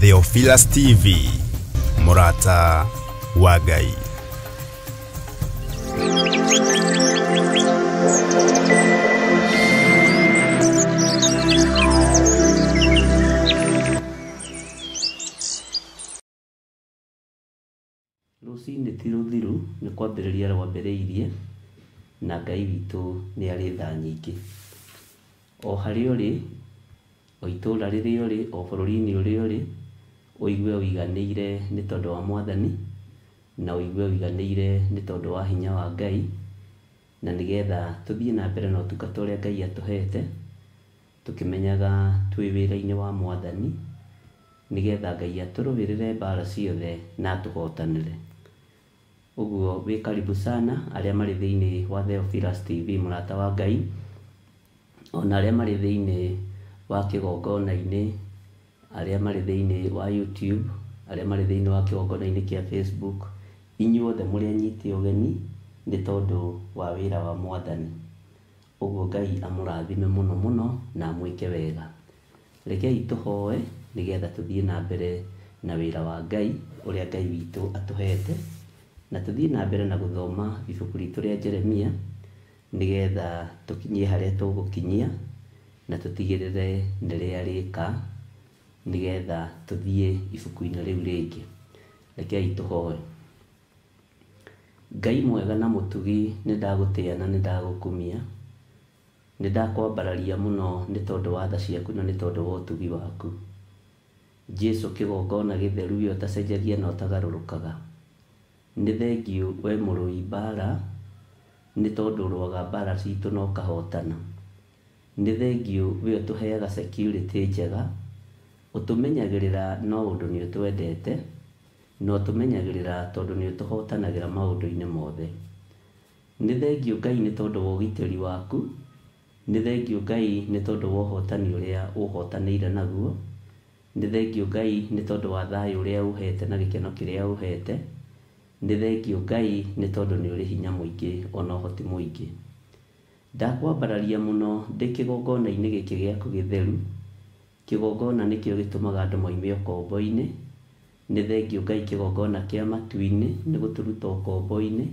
Theophilus TV, mũrata wa Ngai. Rũcinĩ ti rũthiru nĩ kwambĩrĩria rwambĩrĩirie na Ngai witũ nĩ arĩ tha nyingĩ. O harĩa ũrĩ, o itũũra rĩrĩa ũrĩ, o bũrũri-inĩ ũrĩa ũrĩ, ũigue ũiganĩire nĩ tondũ wa Mwathani, na ũigue ũiganĩire nĩ tondũ wa hinya wa Ngai, na nĩgetha tũthiĩ na mbere na ũtungata ũrĩa Ngai atũhete, tũkĩmenyaga twĩ wĩra-inĩ wa Mwathani, nĩgetha Ngai atũrũĩrĩre mbara ciothe na atũhotanĩre. Ũguo wĩ karibu sana arĩa marĩ thĩinĩ wa Theophilus TV mũrata wa Ngai, ona arĩa marĩ thĩinĩ wa kĩgongona-inĩ, arĩa marĩ thĩinĩ wa YouTube, arĩa marĩ thĩinĩ wa kĩgongona-inĩ kĩa Facebook, inyuothe mũrĩ anyite ũgeni nĩ tondũ wa wĩra wa Mwathani. Ũguo Ngai amũrathime mũno mũno na amwĩke wega. Rekei tũhoe nĩgetha tũthiĩ na mbere na wĩra wa Ngai ũrĩa Ngai witũ atũhete, na tũthiĩ na mbere na gũthoma ibuku ritũ rĩa Jeremia nĩgetha tũkinyie harĩa tũgũkinyia na tũtigĩrĩre nĩ rĩarĩka nĩgetha tũthiĩ ibuku-inĩ rĩu rĩngĩ. Rekei tũhoe. Ngai mwega na mũtugi, nĩ ndagũtĩa na nĩ ndagũkumia, nĩ ndakwambararia mũno nĩ tondũ wa tha ciaku na nĩ tondũ wa ũtugi waku. Jesu kĩgongona gĩtheru we ũtacenjagia na ũtagarũrũkaga. Nĩ thengiũ we mũrũi mbara nĩ tondũ ũrũaga mbara citũ na ũkahotana. Nĩ thengiũ we ũtũheaga security njega, ũtũmenyagĩrĩra no ũndũ nĩ ũtwendete, na ũtũmenyagĩrĩra tondũ nĩ ũtũhotanagĩra maũndũ-inĩ mothe. Nĩ thengiũ Ngai nĩ tondũ wa ũgitĩri waku, nĩ thengiũ Ngai nĩ tondũ wa ũhotani ũrĩa ũhotanĩire naguo, nĩ thengiũ Ngai nĩ tondũ wa thayũ ũrĩa ũhete na gĩkeno kĩrĩa ũhete, nĩ thengiũ Ngai nĩ tondũ nĩ ũrĩ hinya mũingĩ ona ũhoti mũingĩ. Ndakwambararia mũno ndĩ kĩgongona-inĩ gĩkĩ gĩaku gĩtheru, kĩgongona nĩkĩo gĩtũmaga andũ moime ũkombo-inĩ, nĩ thengiũ Ngai kĩgongona kĩa matu-inĩ nĩ gũtũruta ũkombo-inĩ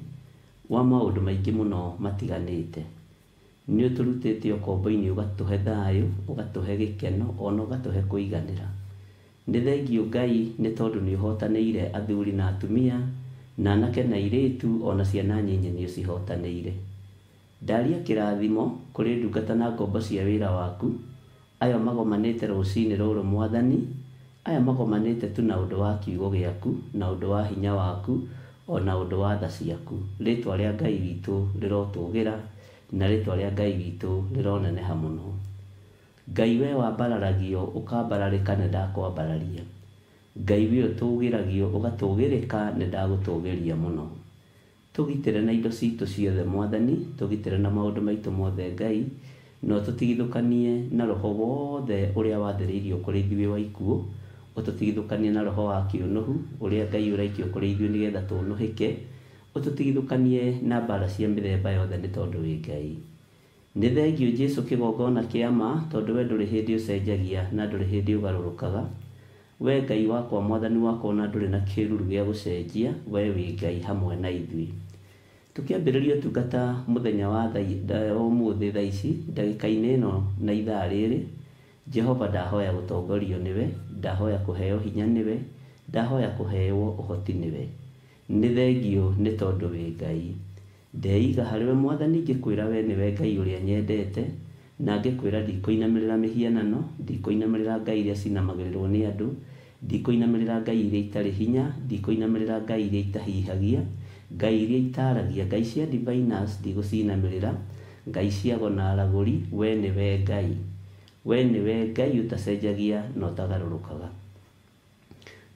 wa maũndũ maingĩ mũno matiganĩte. Nĩ ũtũrutĩte ũkombo-inĩ ũgatũhe thayũ, ũgatũhe gĩkeno ona ũgatũhe kũiganĩra. Nĩ thengiũ Ngai nĩ tondũ nĩ ũhotanĩire athuri na atumia, na anake na airĩtu ona ciana nyinyi nĩ ũcihotanĩire. Ndaria kĩrathimo kũrĩ ndungata na ngombo cia wĩra waku, aya magomanĩte rũcinĩ rũrũ Mwathani, aya magomanĩte tu na ũndũ wa kiugo gĩaku, na ũndũ wa hinya waku, ona ũndũ wa tha ciaku. Rĩtwa rĩa Ngai witũ rĩrotũgĩra, na rĩtwa rĩa Ngai witũ rĩroneneha mũno. Ngai we wambararagio ũkambararĩka nĩ ndakwambararia. Ngai we ũtũgĩragio ũgatũgĩrĩka nĩ ndagũtũgĩria mũno. Tũgitĩre na indo citũ ciothe Mwathani, tũgitĩre na maũndũ maitũ mothe Ngai, na ũtũtigithũkanie na roho wothe ũrĩa wathĩrĩirio kũrĩ ithuĩ wa ikuũ, ũtũtigithũkanie na roho wa kĩũnũhu ũrĩa Ngai ũraikio kũrĩ ithuĩ nĩgetha tũũnũhĩke, ũtũtigithũkanie na mbara cia mĩthemba yothe nĩ tondũ wĩ Ngai. Nĩ thengiũ Jesu kĩgongona kĩa ma tondũ we ndũrĩ hĩndĩ ũcenjagia na ndũrĩ hĩndĩ ũgarũrũkaga. We Ngai wakwa Mwathani wakwa ona ndũrĩ na kĩruru gĩa gũcenjia, we wĩ Ngai hamwe na ithuĩ. Tũkĩambĩrĩria ũtungata mũthenya wa ũmũthĩ thaa ici, ndagĩka-inĩ ĩno na ithaa rĩrĩ, Jehova ndahoya gũtongorio nĩwe, ndahoya kũheo hinya nĩwe, ndahoya kũheo ũhoti nĩwe. Nĩ thengiũ nĩ tondũ wĩ Ngai. Ndeiga harĩwe Mwathani ngĩkwĩra we nĩwe Ngai ũrĩa nyendete, na ngĩkwĩra ndikũinamĩrĩra mĩhianano, ndikũinamĩrĩra ngai iria cinamagĩrĩrwo nĩ andũ, ndikũinamĩrĩra ngai iria itarĩ hinya, ndikũinamĩrĩra ngai iria itahihagia, ngai iria itaragia, ngai cia diviners ndigũcinamĩrĩra, ngai cia ago na aragũri, we nĩwe Ngai. We nĩwe Ngai ũtacenjagia na ũtagarũrũkaga.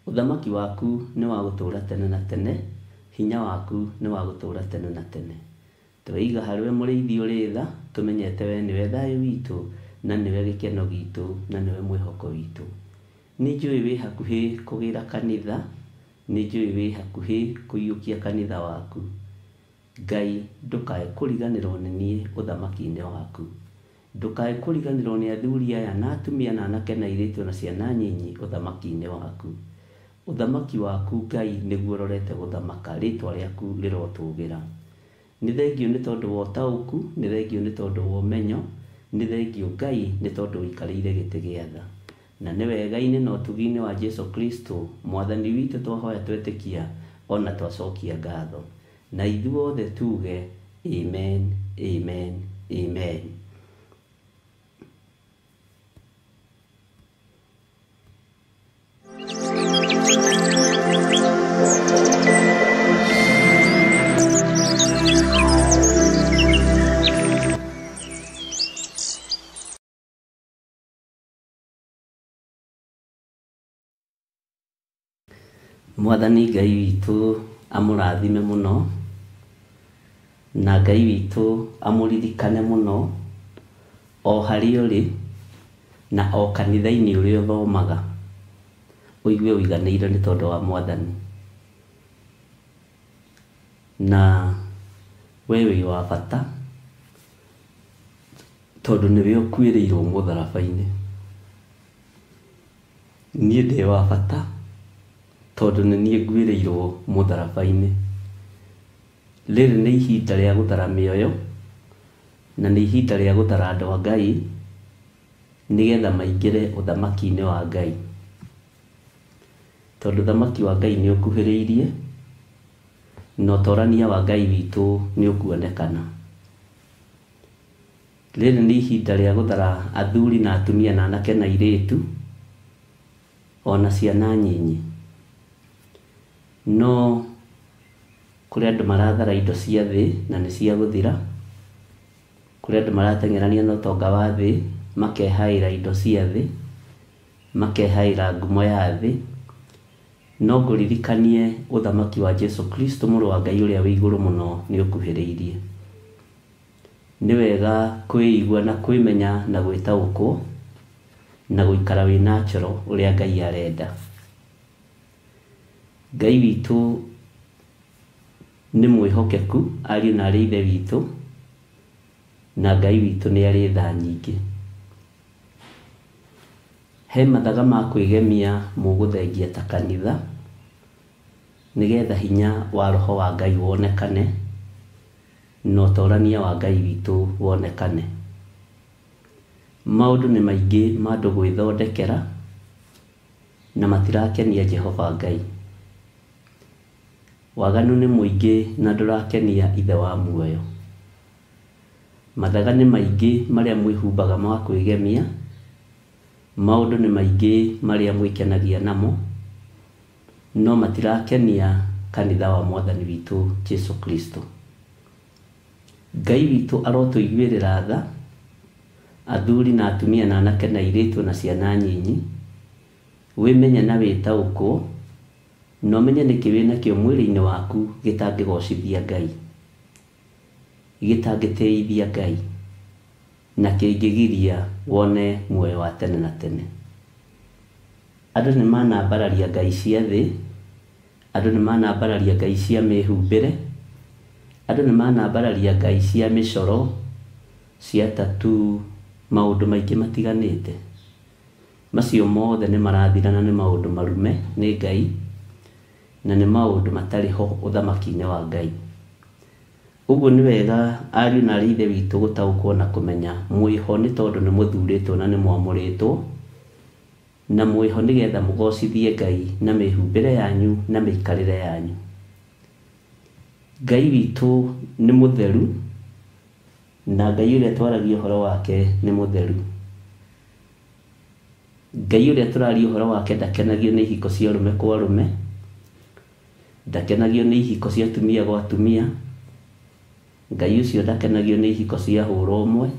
Ũthamaki waku nĩ wa gũtũũra tene na tene, hinya waku nĩ wa gũtũũra tene na tene. Tweiga harĩwe mũrĩithi ũrĩ tha, tũmenyete we nĩwe thayũ witũ, na nĩwe gĩkeno gitũ, na nĩwe mwĩhoko witũ. Nĩ njũĩ wĩ hakuhĩ kũgĩra kanitha, nĩ njũĩ wĩ hakuhĩ kũiyũkia kanitha waku. Ngai ndũkae kũriganĩrwo nĩ niĩ ũthamaki-inĩ waku. Ndũkae kũriganĩrwo nĩ athuri aya na atumia na anake na airĩtu na ciana nyinyi ũthamaki-inĩ waku. Ũthamaki waku Ngai nĩguo ũrorete gũthamaka, rĩtwa rĩaku rĩrotũgĩra. Nĩ thengio nĩ tondũ wa ũtaũku, nĩ thengio nĩ tondũ wa ũmenyo, nĩ thengio Ngai nĩ tondũ ũikarĩire gĩtĩ gĩa tha. Na nĩ wega-inĩ na ũtugi-inĩ wa Jesu Kristo mwathani witũ twahoya twetĩkia ona twacokia ngatho. Na ithuothe tuge amen, amen, amen. Mwathani Ngai witũ amũrathime mũno, na Ngai witũ amũririkane mũno o harĩa ũrĩ na o kanitha-inĩ ũrĩa ũthomaga, ũigue ũiganĩire nĩ tondũ wa Mwathani. Na we wĩ wa bata tondũ nĩwe ũkuĩrĩirwo mũtharaba-inĩ. Niĩ ndĩ wa bata tondũ nĩ niĩ nguĩrĩirwo mũtharaba-inĩ. Rĩrĩ nĩ ihinda rĩa gũthara mĩoyo na nĩ ihinda rĩa gũthara andũ a Ngai nĩgetha maingĩre ũthamaki-inĩ wa Ngai. Tondũ ũthamaki wa Ngai nĩ ũkuhĩrĩirie na ũtorania wa Ngai witũ nĩ ũkuonekana. Rĩrĩ nĩ ihinda rĩa gũthara athuri na atumia na anake na airĩtu ona ciana nyinyi. No kũrĩ andũ marathara indo cia thĩ na nĩ cia gũthira, kũrĩ andũ marateng'erania na ũtonga wa thĩ makehaĩra indo cia thĩ, makehaĩra ngumo ya thĩ. No ngũririkanie ũthamaki wa Jesu Kristo mũrũ wa Ngai ũrĩa wĩ igũrũ mũno nĩ ũkuhĩrĩirie. Nĩ wega kwĩigua na kwĩmenya na gwĩtaũkwo na gũikara wĩ natural ũrĩa Ngai arenda. Ngai witũ nĩ mwĩhokeku ariũ na arĩ ithe witũ, na Ngai witũ nĩ arĩ tha nyingĩ. He mathaga ma kwĩgemia mũgũthengia ta kanitha nĩgetha hinya wa roho wa Ngai wonekane na ũtorania wa Ngai witũ wonekane. Maũndũ nĩ maingĩ ma andũ gwĩthondekera na matirakenia Jehova Ngai. Waganu nĩ mũingĩ na ndũrakenia Ithe wa muoyo. Mathaga nĩ maingĩ marĩa mwĩhumbaga ma kwĩgemia, maũndũ nĩ maingĩ marĩa mwĩkenagia namo, no matirakenia kanitha wa Mwathani witũ Jesu Kristo. Ngai witũ arotũiguĩrĩra tha, athuri na atumia na anake na airĩtu na ciana nyinyi, wĩmenye na wĩtaũkwo, na ũmenye nĩkĩ wĩnakĩo mwĩrĩ-inĩ waku gĩtangĩgocithia Ngai, gĩtangĩtĩithia Ngai, na kĩngĩgiria wone muoyo wa tene na tene. Andũ nĩ manambararia ngai cia thĩ, andũ nĩ manambararia ngai cia mĩhumbĩre, andũ nĩ manambararia ngai cia mĩcoro, cia tattoo, maũndũ maingĩ matiganĩte. Macio mothe nĩ marathira na nĩ maũndũ marume nĩ Ngai, na nĩ maũndũ matarĩ ho ũthamaki-inĩ wa Ngai. Ũguo nĩ wega ariũ na arĩ ithe witũ gũtaũkwo na kũmenya mwĩho nĩ tondũ nĩ mũthurĩtwo na nĩ mwamũrĩtwo, na mwĩho nĩgetha mũgocithie Ngai na mĩhumbĩre yanyu na mĩikarĩre yanyu. Ngai witũ nĩ mũtheru na Ngai ũrĩa twaragia ũhoro wake nĩ mũtheru. Ngai ũrĩa tũraria ũhoro wake ndakenagio nĩ ihiko cia arũme kwa arũme, ndakenagio nĩ ihiko cia atumia gwa atumia, Ngai ũcio ndakenagio nĩ ihiko cia hũra ũmwe,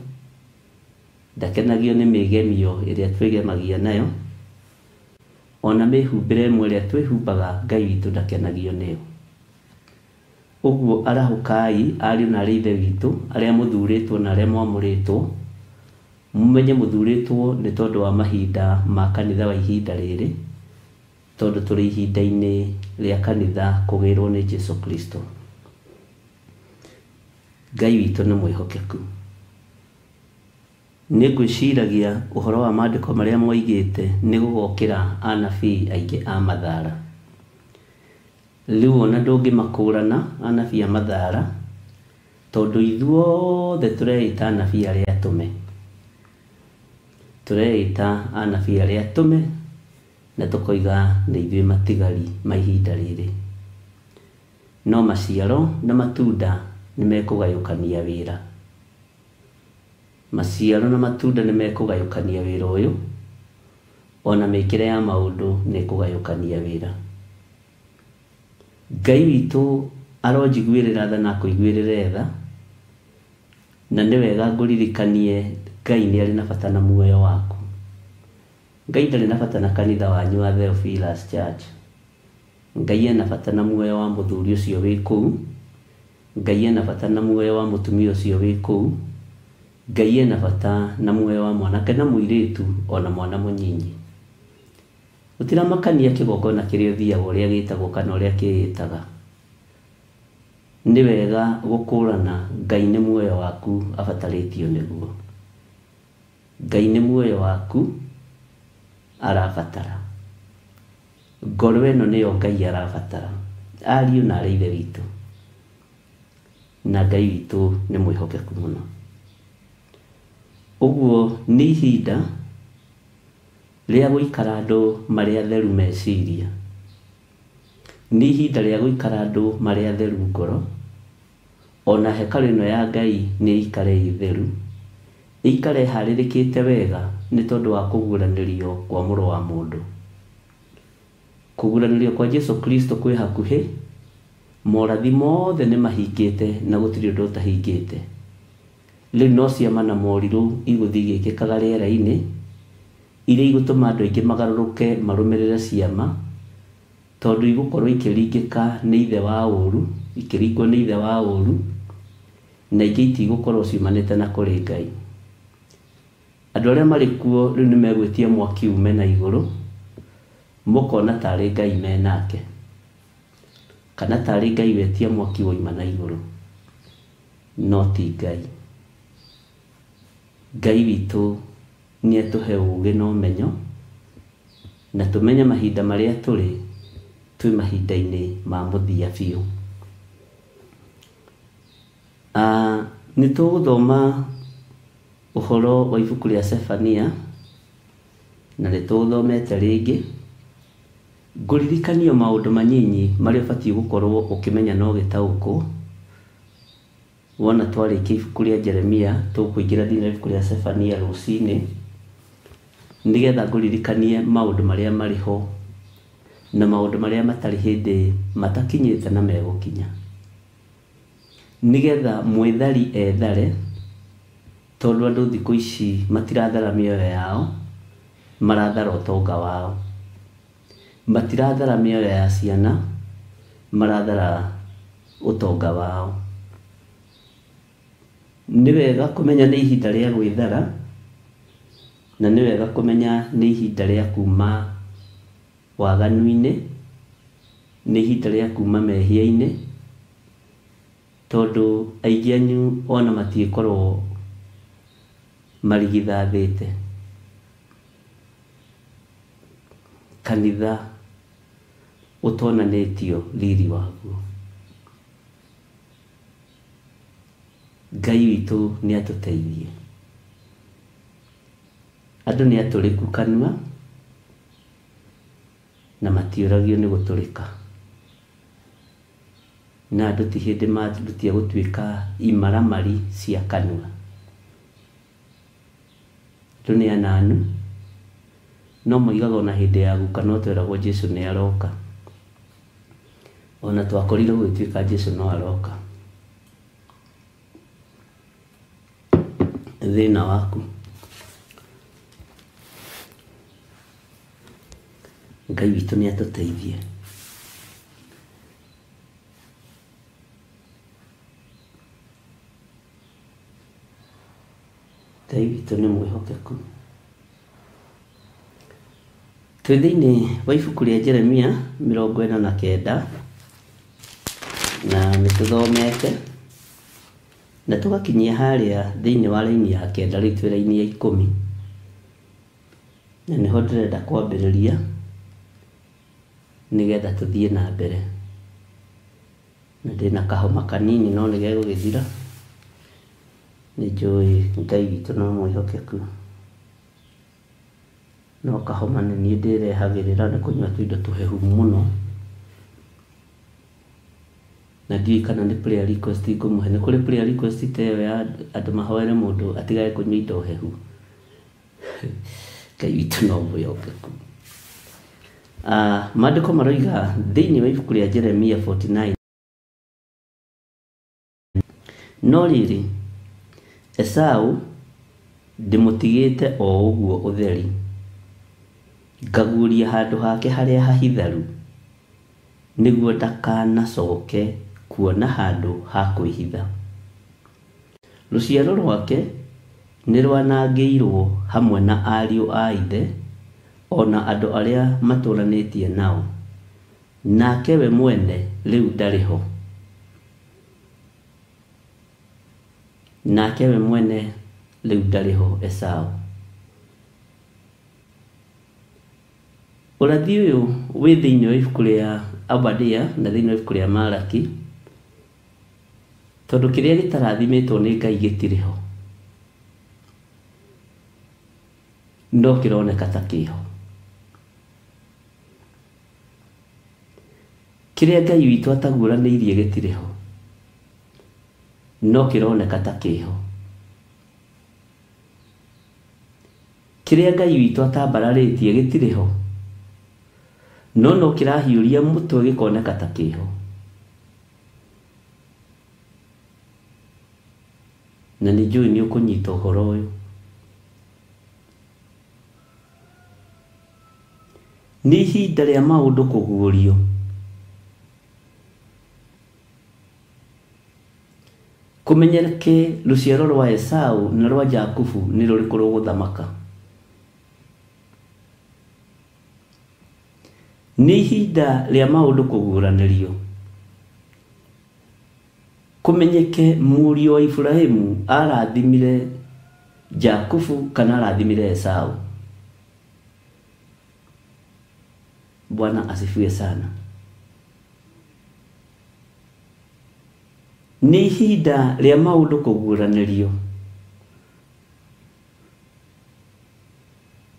ndakenagio nĩ mĩgemio ĩrĩa twĩgemagia nayo, ona mĩhumbĩre ĩmwe ĩrĩa twĩhumbaga Ngai witũ ndakenagio nĩyo. Ũguo arahũkai ariũ na arĩ ithe witũ arĩa mũthurĩtwo na arĩa mwamũrĩtwo, mũmenye mũthurĩtwo nĩ tondũ wa mahinda ma kanitha wa ihinda rĩrĩ, tondũ tũrĩ ihinda-inĩ rĩa kanitha kũgĩrwo nĩ Jesu Kristo. Ngai witũ nĩ mwĩhokeku. Nĩ ngwĩciragia ũhoro wa maandĩko marĩa moigĩte nĩ gũgokĩra anabii aingĩ a mathara. Rĩu ona ndũngĩmakũrana anabii a mathara, tondũ ithuothe tũreĩta anabii arĩa atũme. Tũreĩta anabii arĩa atũme na tũkoiga nĩ ithuĩ matigari ma ihinda rĩrĩ. No maciaro na matunda nĩ mekũgayũkania wĩra. Maciaro na matunda nĩ mekũgayũkania wĩra ũyũ, ona mĩkĩre ya maũndũ nĩ ĩkũgayũkania wĩra. Ngai witũ aronjiguĩrĩra tha na akũiguĩrĩre tha, na nĩ wega ngũririkanie Ngai nĩ arĩ na bata na muoyo waku. Ngai ndarĩ na bata na kanitha wanyu wa Theophilus Church. Ngai ena bata na muoyo wa mũthuri ũcio wĩ kũu. Ngai ena bata na muoyo wa mũtumia ũcio wĩ kũu. Ngai ena bata na muoyo wa mwanake na mũirĩtu ona mwana mũnyinyi. Gũtiramakania kĩgongona kĩrĩa ũthiaga ũrĩa gĩtagwo kana ũrĩa kĩĩtaga. Nĩ wega gũkũrana Ngai nĩ muoyo waku abatarĩtio nĩguo. Ngai nĩ muoyo waku arabatara. Ngoro ĩno nĩyo Ngai arabatara. Ariũ na arĩ ithe witũ. Na Ngai witũ nĩ mwĩhokeku mũno. Ũguo nĩ ihinda rĩa gũikara andũ marĩ atheru meciria. Nĩ ihinda rĩa gũikara andũ marĩ atheru ngoro. Ona hekarũ ĩno ya Ngai nĩ ĩikare ĩ theru, ĩikare ĩharĩrĩkĩte wega nĩ tondũ wa kũguũranĩrio kwa mũrũ wa mũndũ. Kũguũranĩrio kwa Jesu Kristo kwĩ hakuhĩ, morathi mothe nĩ mahingĩte na gũtirĩ ũndũ ũtahingĩte. Rĩu no ciama na morirũ igũthiĩ igĩkĩkaga rĩera-inĩ, iria igũtũma andũ aingĩ magarũrũke marũmĩrĩre ciama, tondũ igũkorwo ikĩringĩka nĩ ithe wa ũru, ikĩringwo nĩ ithe wa ũru, na ingĩ itigũkorwo ciumanĩte na kũrĩ Ngai. Andũ arĩa marĩ kuo rĩu nĩ megwĩtia mwaki ume na igũrũ, mũkona tarĩ Ngai menake, kana tarĩ Ngai wetia mwaki woima na igũrũ, no ti Ngai. Ngai witũ nĩ atũhe ũgĩ na ũmenyo, na tũmenye mahinda marĩa tũrĩ, twĩ mahinda-inĩ ma mũthia biũ. Nĩ tũgũthoma ũhoro wa ibuku rĩa Sefania, na nĩ tũthomete rĩngĩ. Ngũririkanio maũndũ manyinyi marĩa ũbatiĩ gũkorwo ũkĩmenya na ũgĩtaũkwo. Wona twarĩkia ibuku rĩa Jeremia, tũkũingĩra thĩinĩ wa ibuku rĩa Sefania rũcinĩ, nĩgetha ngũririkanie maũndũ marĩa marĩ ho na maũndũ marĩa matarĩ hĩndĩ matakinyĩte na megũkinya. Nĩgetha mwĩthari ethare, tondũ andũ thikũ ici matirathara mĩoyo yao, marathara ũtonga wao. Matirathara mĩoyo ya ciana, marathara ũtonga wao. Nĩ wega kũmenya nĩ ihinda rĩa gwĩthara, na nĩ wega kũmenya nĩ ihinda rĩa kuma waganu-inĩ, nĩ ihinda rĩa kuma mehia-inĩ, tondũ aingĩ anyu ona matiĩkorwo marigithathĩte. Kanitha ũtonanĩtio riri waguo. Ngai witũ nĩ atũteithie. Andũ nĩ atũrĩku kanua na matiũragio nĩ gũtũrĩka. Na andũ ti hĩndĩ marutia gũtuĩka imaramari cia kanua. Andũ nĩ ananu, no moigaga ona hĩndĩ ya guka no tweragwo Jesu nĩ aroka. Ona twakorirwo gũgĩtuĩka Jesu no aroka. Thĩna waku. Ngai witũ nĩ atũteithie. Ngai witũ nĩ mwĩhokeku. Twĩ thĩinĩ wa ibuku rĩa Jeremia 49 na nĩ tũthomete. Na tũgakinyia harĩa thĩinĩ wa raini ya 9 rĩu twĩ raini ya 10. Na nĩho ndĩrenda kwambĩrĩria nĩgetha tũthiĩ na mbere. Na ndĩna kahoma kanini no nĩgegũgĩthira. Nĩ njũĩ Ngai witũ no mwĩhokeku. No kahoma nĩ niĩ ndĩrehagĩrĩra nĩ kũnyua tũindo tũhehu mũno. Na ndiũĩ kana nĩ prayer request ngũmũhe. Nĩ kũrĩ prayer request ta ĩyo ya andũ mahoere mũndũ atigage kũnyua indo hehu. Ngai witũ no mwĩhokeku. Maandĩko maroiga thĩinĩ wa ibuku rĩa Jeremia 49. No rĩrĩ, Esau ndĩmũtigĩte o ũguo ũtheri, ngaguũria handũ hake harĩa hahitharu, nĩguo ndakanacoke kuona handũ ha kwĩhitha. Rũciaro rwake nĩ rwanangĩirwo hamwe na ariũ a ithe o na andũ arĩa matũũranĩtie nao, nake we mwene rĩu ndarĩ ho. Nake we mwene rĩu ndarĩ ho Esau. Ũrathi ũyũ wĩ thĩinĩ wa ibuku rĩa Obadia na thĩinĩ wa ibuku rĩa Malaki, tondũ kĩrĩa gĩtarathimĩtwo nĩ Ngai gĩtirĩ ho, no kĩroneka ta kĩho. Kĩrĩa Ngai witũ ataguũranĩirie gĩtirĩ ho, no kĩroneka ta kĩho. Kĩrĩa Ngai witũ atambararĩtie gĩtirĩ ho, no no kĩrahiũria mũtwe gĩkoneka ta kĩho. Na nĩ njũĩ nĩ ũkũnyita ũhoro ũyũ. Nĩ ihinda rĩa maũndũ kũguũrio. Kũmenyeke rũciaro rwa Esau na rwa Jakubu nĩ rũrĩkũ rũgũthamaka. Nĩ ihinda rĩa maũndũ kũguũranĩrio. Kũmenyeke mũriũ wa Iburahĩmu arathimire Jakubu kana arathimire Esau. Bwana asifiwe sana. Nĩ ihinda rĩa maũndũ kũguũranĩrio.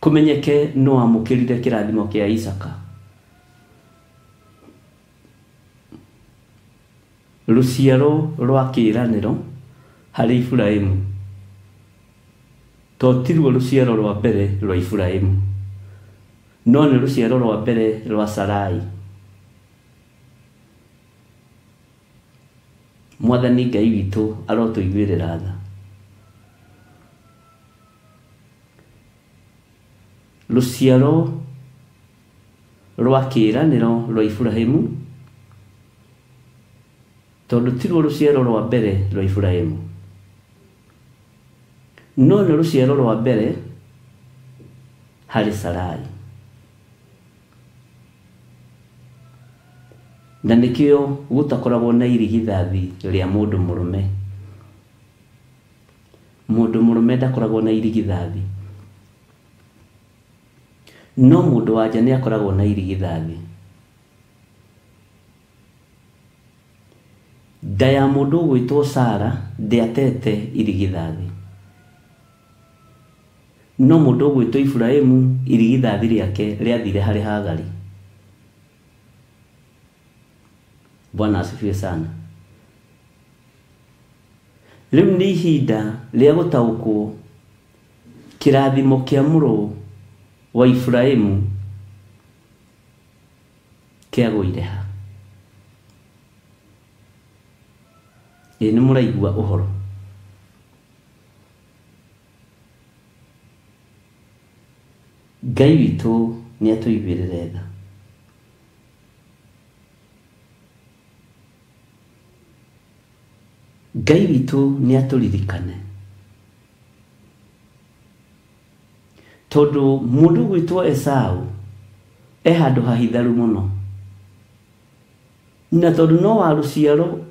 Kũmenyeke no amũkĩrire kĩrathimo kĩa Isaka. Rũciaro rwa kĩĩranĩro harĩ Iburahĩmu to tiruo rũciaro rwa mbere rwa Iburahĩmu, no nĩ rũciaro rwa mbere rwa Sarai. Mwathani Ngai witũ arotũiguĩrĩra tha. Rũciaro rwa kĩĩranĩro rwa Iburahĩmu tondũ tiruo rũciaro rwa mbere rwa Iburahĩmu, no nĩ rũciaro rwa mbere harĩ Sarai. Na nĩkĩo gũtakoragwo na irigithathi rĩa mũndũ mũrũme. Mũndũ mũrũme ndakoragwo na irigithathi, no mũndũ wa nja nĩ akoragwo na irigithathi. Nda ya mũndũ ũgwĩtwo Sara ndĩatete irigithathi, no mũndũ ũgwĩtwo Iburahĩmu irigithathi rĩake rĩathire harĩ Hagari. Bwana asifiwe sana. Rĩu nĩ ihinda rĩa gũtaũkwo kĩrathimo kĩa mũrũ wa Iburahĩmu kĩagũire ha. Ĩ nĩ mũraigua ũhoro. Ngai witũ nĩ atũiguĩrĩre tha. Ngai witũ nĩ atũririkane, tondũ mũndũ ũgwĩtwo Esau e handũ hahitharu mũno, na tondũ no wa rũciaro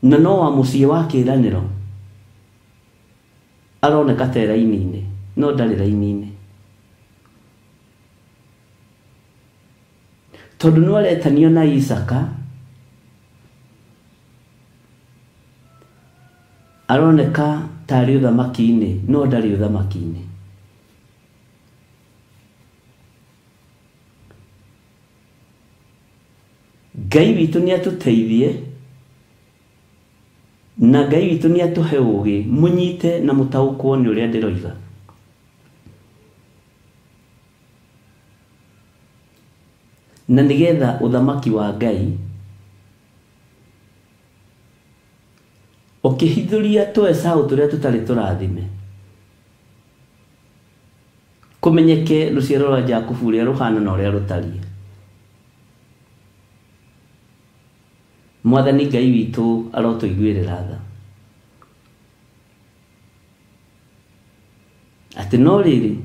Na no wa mũciĩ wa kĩĩranĩro aroneka ta e raini-inĩ, no ndarĩ raini-inĩ. Tondũ no aretanio na Isaka, aroneka ta arĩ ũthamaki-inĩ, no ndarĩ ũthamaki-inĩ. Ngai witũ nĩ atũteithie, na Ngai witũ nĩ atũhe ũũgĩ, mũnyite na mũtaũkwo nĩ ũrĩa ndĩroiga. Na nĩgetha ũthamaki wa Ngai ũkĩhithũria tũecaũ tũrĩa tũtarĩ tũrathime, kũmenyeke rũciaro rwa Jakubu ũrĩa rũhana na ũrĩa rũtariĩ. Mwathani Ngai witũ arotũiguĩrĩra tha. Atĩ no rĩrĩ,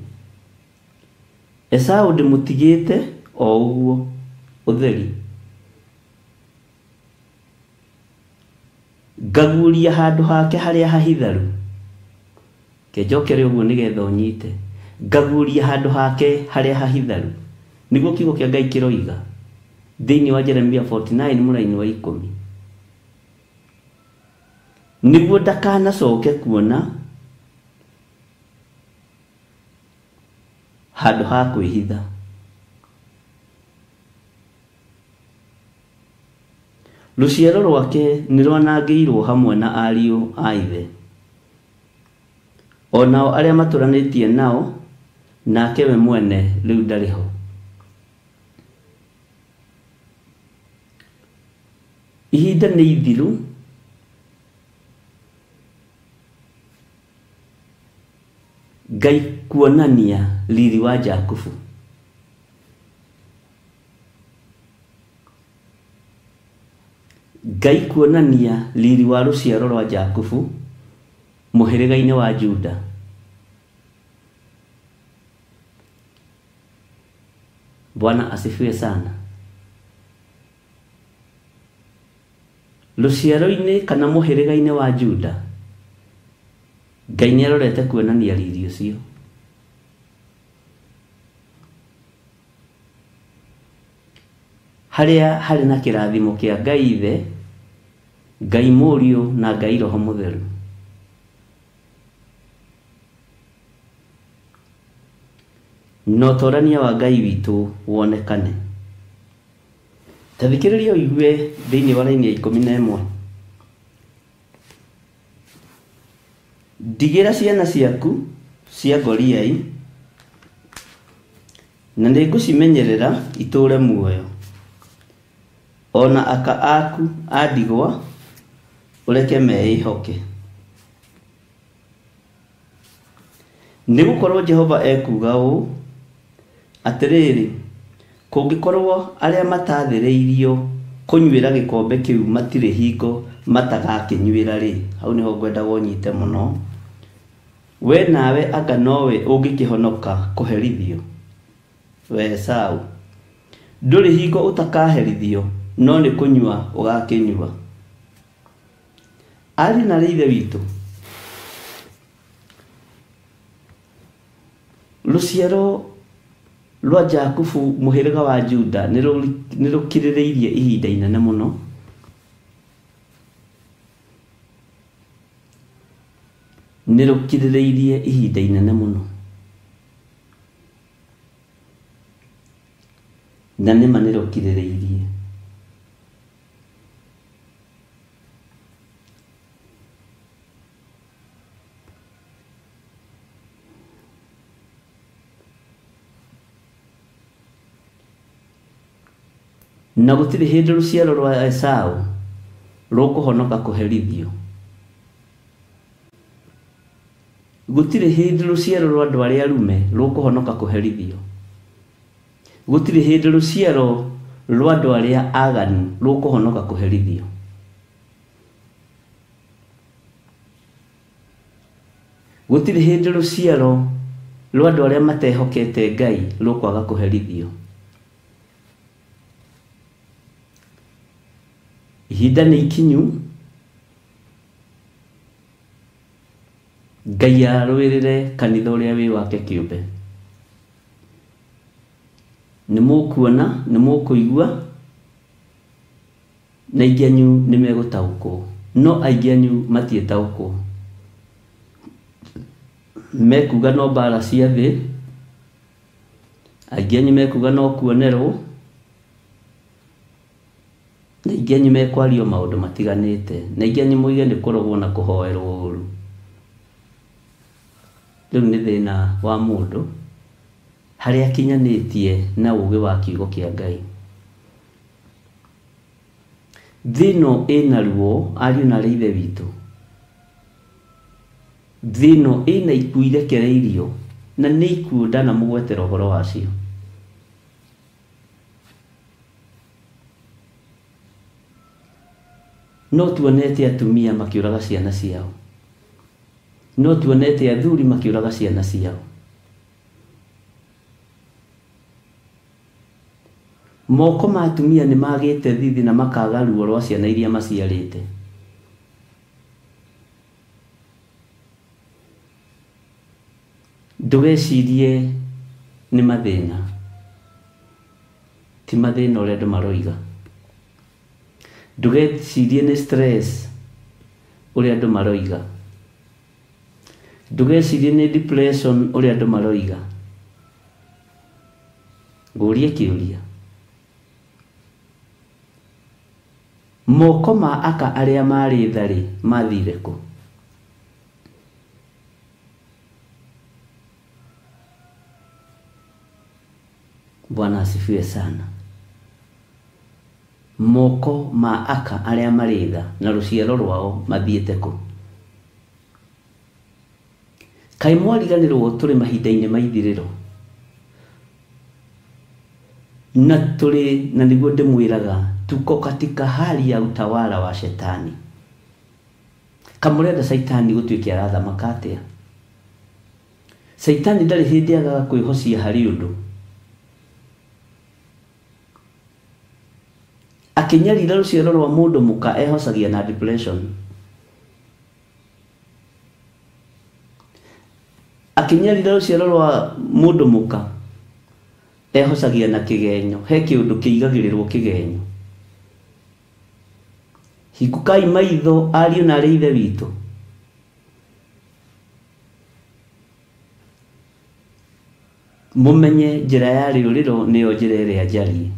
Esau ndĩmũtigĩte o ũguo ũtheri, ngaguũria handũ hake harĩa hahitharu. Kenjokere ũguo nĩgetha ũnyite. Ngaguũria handũ hake harĩa hahitharu. Nĩguo kiugo kĩa Ngai kĩroiga thĩinĩ wa Jeremia 49 mũraini wa 10. Nĩguo ndakanacoke kuona handũ ha kwĩhitha. Rũciaro rwake nĩ rwanangĩirwo hamwe na ariũ a ithe, o nao arĩa matũranĩtie nao, nake we mwene rĩu ndarĩ ho. Ihinda nĩ ithiru, Ngai kuonania riri wa Jakubu. Ngai kuonania riri wa rũciaro rwa Jakubu mũhĩrĩga-inĩ wa Juda. Bwana asifiwe sana. Rũciaro-inĩ kana mũhĩrĩga-inĩ wa Juda, Ngai nĩ arorete kuonania riri ũcio. Harĩa harĩ na kĩrathimo kĩa Ngai Ithe, Ngai Mũriũ na Ngai Roho Mũtheru. Na ũtorania wa Ngai witũ wonekane. Ta thikĩrĩria ũigue thĩinĩ wa raini ya 11. Ndigĩra ciana ciaku cia ngoriai, na nĩngũcimenyerera itũũre muoyo. Ona aka aku a ndigwa ũreke meĩhoke. Nĩgũkorwo Jehova ekuuga ũũ, atĩrĩrĩ, kũngĩkorwo arĩa matathĩrĩirio kũnyuĩra gĩkombe kĩu matirĩ hingo matagakĩnyuĩra-rĩ, hau nĩho ngwendaga ũnyite mũno. We nawe anga nowe ũngĩkĩhonoka kũherithio, we Esau. Ndũrĩ hingo ũtakaherithio, no nĩ kũnyua ũgakĩnyua. Ariũ na aarĩ a Ithe witũ, rũciaro rwa Jakubu mũhĩrĩga wa Juda nĩ rũkirĩrĩirie ihinda inene mũno. Nĩ rũkirĩrĩirie ihinda inene mũno. Na nĩma nĩ rũkirĩrĩirie. Na gũtirĩ hĩndĩ rũciaro rwa Esau rũkũhonoka kũherithio. Gũtirĩ hĩndĩ rũciaro rwa andũ arĩa arume rũkũhonoka kũherithio. Gũtirĩ hĩndĩ rũciaro rwa andũ arĩa aganu rũkũhonoka kũherithio. Gũtirĩ hĩndĩ rũciaro rwa andũ arĩa matehokete Ngai rũkwaga kũherithio. Ihinda nĩ ikinyu Ngai arũĩrĩre kanitha ũrĩa wĩ wake kĩũmbe. Nĩ mũkuona, nĩ mũkũigua, na aingĩ anyu nĩ megũtaũkwo, no aingĩ anyu matiĩtaũkwo. Mekuga no mbara cia thĩ, aingĩ anyu mekuga no kuonerwo, na aingĩ anyu mekwario maũndũ matiganĩte, na aingĩ anyu moige nĩ kũrogwo na kũhoerwo ũru. Rĩu nĩ thĩna wa mũndũ harĩa akinyanĩtie na ũgĩ wa kiugo kĩa Ngai. Thĩ ĩno ĩna ruo, ariũ na arĩ ithe witũ. Thĩ ĩno ĩna ikuũ irekereirio, na nĩ ikuũ ndanamũgwetera ũhoro wacio. No tuonete atumia makĩũraga ciana ciao, no tuonete athuri makĩũraga ciana ciao. Moko ma atumia nĩ magĩte thithi na makaga ruo rwa ciana iria maciarĩte. Ndũgecirie nĩ mathĩna, ti mathĩna ũrĩa andũ maroiga. Ndũgecirie nĩ stress ũrĩa andũ maroiga. Ndũgecirie nĩ depression ũrĩa andũ maroiga. Ngũrie kĩũria, moko ma aka arĩa marĩ tha-rĩ mathire kũ? Bwana asifiwe sana. Moko ma aka arĩa marĩ tha na rũciaro rwao mathiĩte kũ? Kaĩ mwariganĩrwo tũrĩ mahinda-inĩ ma ithirĩro, na tũrĩ na nĩguo ndĩmwĩraga, tuko katika hali ya utawala wa shetani. Kamũrenda Shaitani gũtuĩke arathamaka atĩa? Shaitani ndarĩ hĩndĩ agaga kwĩhocia harĩ ũndũ. Akĩnyarira rũciaro rwa mũndũ mũka ehocagia na depression. Akĩnyarira rũciaro rwa mũndũ mũka ehocagia na kĩgenyo. He kĩũndũ kĩigagĩrĩrwo kĩgenyo. Hingũkai maitho ariũ na arĩ ithe witũ. Mũmenye njĩra ya rĩũrĩro nĩyo njĩra ĩrĩa njariĩ.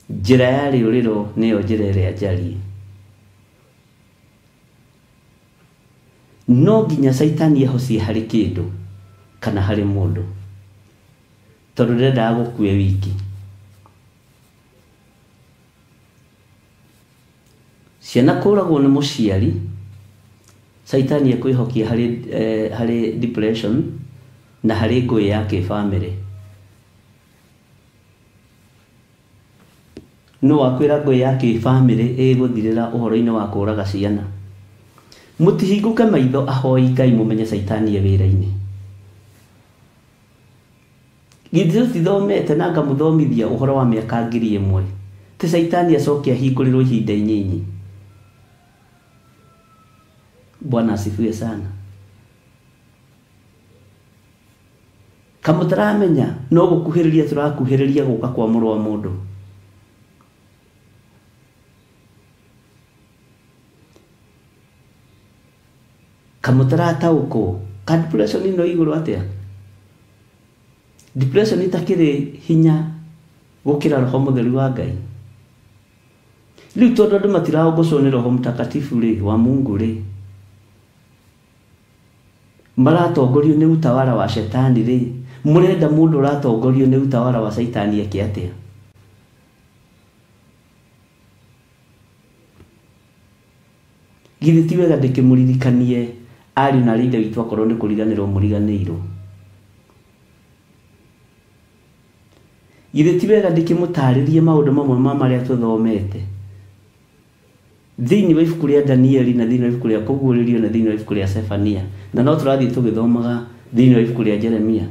Njĩra ya rĩũrĩro nĩyo njĩra ĩrĩa njariĩ. No nginya Shaitani ehocie harĩ kĩndũ kana harĩ mũndũ, tondũ ndendaga gũkue wiki. Ciana kũragwo nĩ mũciari, Shaitani ekwĩhokia harĩ harĩ depression na harĩ ngũĩ ya kĩbamĩrĩ. No wakwĩra ngũĩ ya kĩbamĩrĩ ĩgũthirĩra ũhoro-inĩ wa kũraga ciana. Mũtihingũke maitho ahoi Ngai mũmenye Shaitani e wĩra-inĩ. Githĩ tũtithomete na ngamũthomithia ũhoro wa mĩaka 1000? Ti Shaitani acoke ahingũrĩrwo ihinda inyinyi. Bwana asifiwe sana. Kamũtaramenya no gũkuhĩrĩria tũrakuhĩrĩria gũka kwa mũrũ wa mũndũ. Kamũtarataũkwo ka depression ĩno igũrũ atĩa? Depression itakĩrĩ hinya gũkĩra roho mũtheru wa Ngai. Rĩu tondũ andũ matiraongocwo nĩ roho mtakatifu rĩ wa Mungu rĩ, maratongorio nĩ utawala wa shetani rĩ, mũrenda mũndũ ũratongorio nĩ utawala wa shaitani eke atĩa? Githĩ ti wega ndĩkĩmũririkanie ariũ na arĩ ithe witũ akorwo nĩ kũriganĩrwo mũriganĩirwo? Githĩ ti wega ndĩkĩmũtarĩrie maũndũ mamwe ma marĩa tũthomete thĩinĩ wa ibuku rĩa Danieli na thĩinĩ wa ibuku rĩa Kũguũrĩrio na thĩinĩ wa ibuku rĩa Sefania, na no tũrathiĩ tũgĩthomaga thĩinĩ wa ibuku rĩa Jeremia.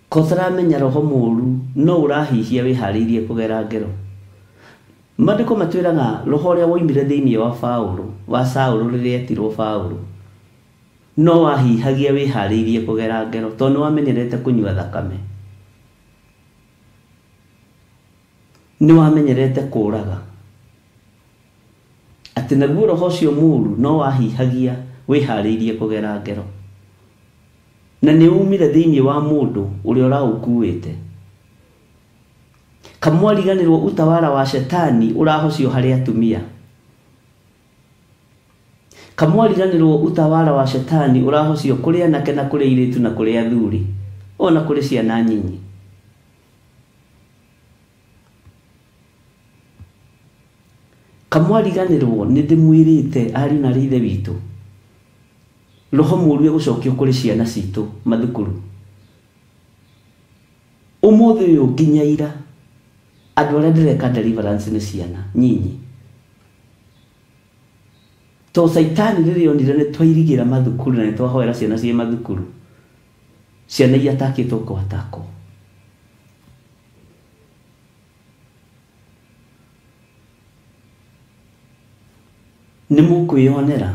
Kotaramenya roho mũũru no ũrahihia wĩharĩirie kũgera ngero. Maandĩko matwĩraga roho ũrĩa woimire thĩinĩ wa Paũlũ, wa Saũlũ rĩrĩa etirwo Paũlũ, no wahihagia wĩharĩirie kũgera ngero tondũ nĩ wamenyerete kũnyua thakame, nĩ wamenyerete kũũraga, atĩ naguo roho ũcio mũũru no wahihagia wĩharĩirie kũgera ngero, na nĩ umire thĩinĩ wa mũndũ ũrĩa ũraũkuĩte. Kamwariganĩrwo utawala wa shetani ũrahocio harĩ atumia. Kamwariganĩrwo utawala wa shetani ũrahocio kũrĩ anake na kũrĩ airĩtu na kũrĩ athuri ona kũrĩ ciana nyinyi. Kamwariganĩrwo nĩ ndĩmwĩrĩte ariũ na ithe witũ, roho mũũru egũcokio kũrĩ ciana citũ mathukuru. Ũmũthĩ ũyũ nginya ira andũ arĩa ndĩreka deliverance nĩ ciana nyinyi. To Saitani rĩrĩa onire nĩ twairigĩra mathukuru na nĩ twahoera ciana ciĩ mathukuru, ciana iria atakĩtwo gwatakwo. Nĩ mũkwĩyonera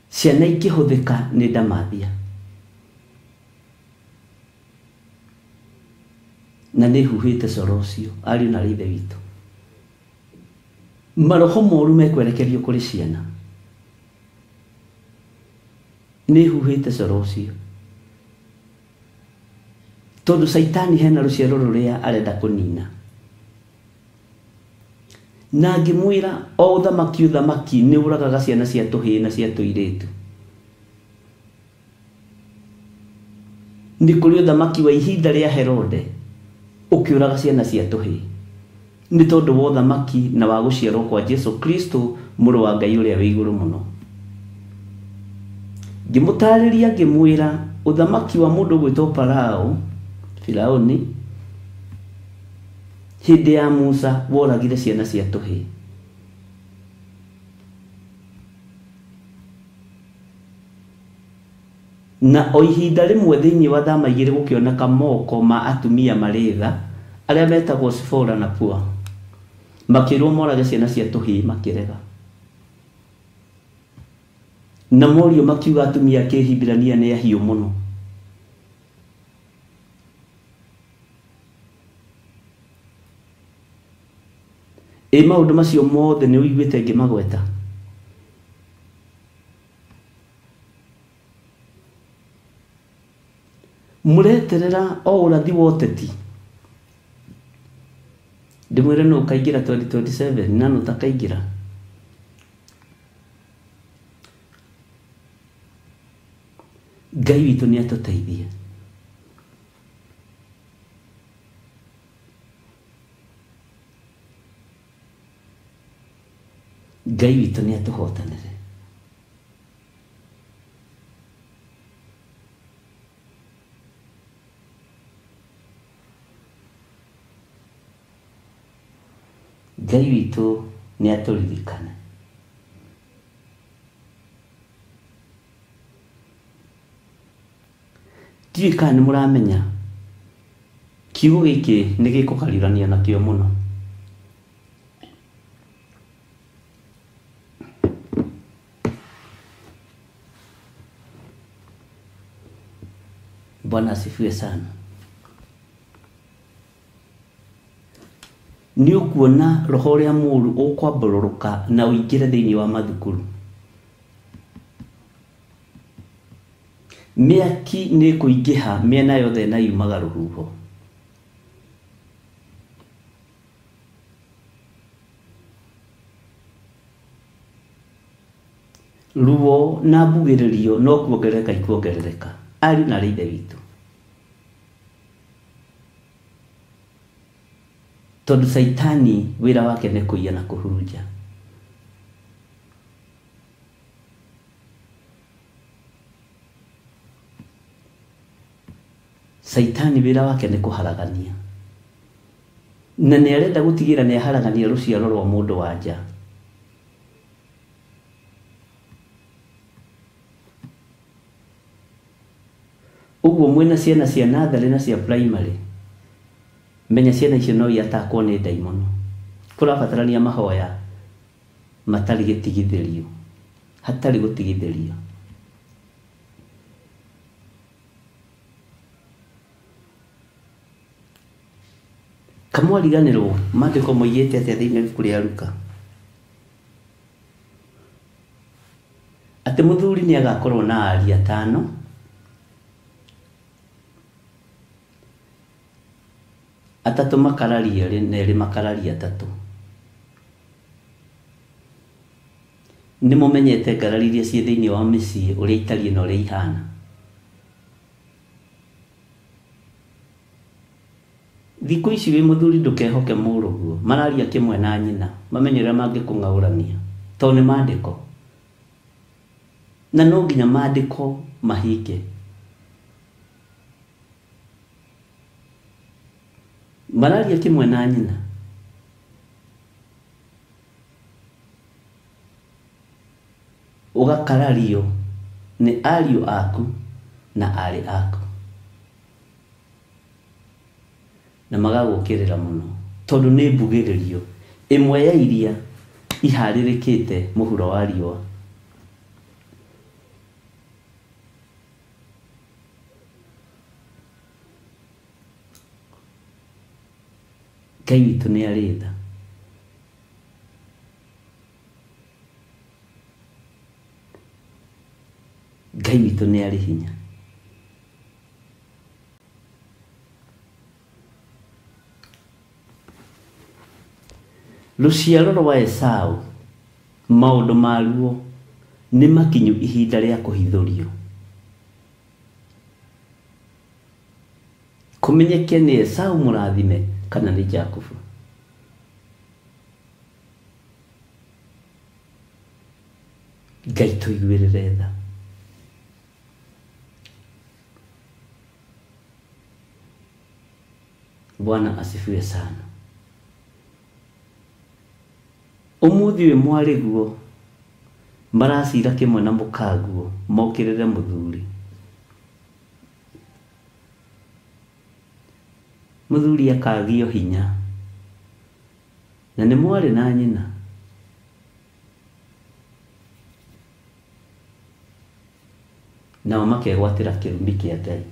ciana ikĩhũthĩka nĩ ndamathia, na nĩ huhĩte coro ũcio ariũ na ithe witũ. Maroho moru mekwerekerio kũrĩ ciana, nĩ huhĩte coro ũcio tondũ Saitani hena rũciaro rũrĩa arenda kũnina. Na ngĩmwĩra o ũthamaki ũthamaki nĩ ũragaga ciana cia tũhĩĩ na cia tũirĩtu. Nĩ kũrĩ ũthamaki wa ihinda rĩa Herode ũkĩũraga ciana cia tũhĩĩ, nĩ tondũ wa ũthamaki na wa gũciarwo kwa Jesu Kristo mũrũ wa Ngai ũrĩa wĩ igũrũ mũno. Ngĩmũtarĩria ngĩmwĩra ũthamaki wa mũndũ ũgwĩtwo Farao, Firauni, hĩndĩ ya Musa woragire ciana cia tũhĩĩ. Na o ihinda rĩmwe thĩinĩ wa thama igĩrĩ gũkĩoneka moko ma atumia marĩ tha arĩa metagwo Sifora na Pua, makĩrwo morage ciana cia tũhĩĩ makĩrega. Na morio makiuga atumia a Kĩhibirania nĩ ahiũ mũno. Ĩ maũndũ macio mothe nĩ ũiguĩte ngĩmagweta? Mũreterera o ũrathi wa ũteti. Ndĩmwĩre nũ ũkaingĩra 2027 na nũ ũtakaingĩra. Ngai witũ nĩ atũteithie. Ngai witũ nĩ atũhotanĩre. Ngai witũ nĩ atũririkane. Ndiũĩ kana nĩ mũramenya kiugo gĩkĩ nĩ gĩkũkarirania nakĩo mũno. Bwana asifiwe sana. Nĩ ũkuona roho ũrĩa mũũru ũkwambũrũrũka na ũingĩre thĩinĩ wa mathukuru. Mĩaki nĩ ĩkũingĩha mĩena yothe na yumaga rũhuho. Ruo na mbugĩrĩrio no kuongerereka ikuongerereka. Ariũ na ithe witũ, tondũ Saitani wĩra wake nĩ kũiya na kũhurunja. Saitani wĩra wake nĩ kũharagania, na nĩ arenda gũtigĩra nĩ aharagania rũciaro rwa mũndũ wa nja. Ũguo mwĩna ciana cia natharĩ na cia primary, menya ciana icio no iatakwo nĩ ndaimono. Kũrabatarania mahoya matarĩ gĩtigithĩrio, hatarĩ gũtigithĩrio. Kamwariganĩrwo maandĩko moigĩte atĩa thĩinĩ wa ibuku rĩa Luka? Atĩ mũthuri nĩ agakorwo na ariũ atano, atatũ makararie erĩ na erĩ makararie atatũ. Nĩ mũmenyete ngarari iria ciĩ thĩinĩ wa mĩciĩ ũrĩa itariĩ na ũrĩa ihana. Thikũ ici wĩ mũthuri ndũkehoke mũrũguo, mararia kĩmwe na nyina, mamenye ũrĩa mangĩkũng'aũrania, tondũ nĩ maandĩko. Na no nginya maandĩko mahinge. Mararia kĩmwe na nyina. Ũgakarario nĩ ariũ aku na aarĩ aku. Na magagũkĩrĩra mũno tondũ nĩ mbugĩrĩrio ĩmwe ya iria iharĩrĩkĩte mũhuro wa riũa. Ngai witũ nĩ arĩ tha. Ngai witũ nĩ arĩ hinya. Rũciaro rwa Esau maũndũ maruo nĩ makinyu ihinda rĩa kũhithũrio. Kũmenyeke nĩ Esau mũrathime kana nĩ Jakubu. Ngai tũiguĩrĩre tha. Bwana asifiwe sana. Ũmũthĩ ũyũ mwarĩguo maracira kĩmwe na mũkaguo mokĩrĩre mũthuri. Mũthuri akagio hinya na nĩ mwarĩ na nyina. Nao makegwatĩra kĩrumi kĩa Ngai.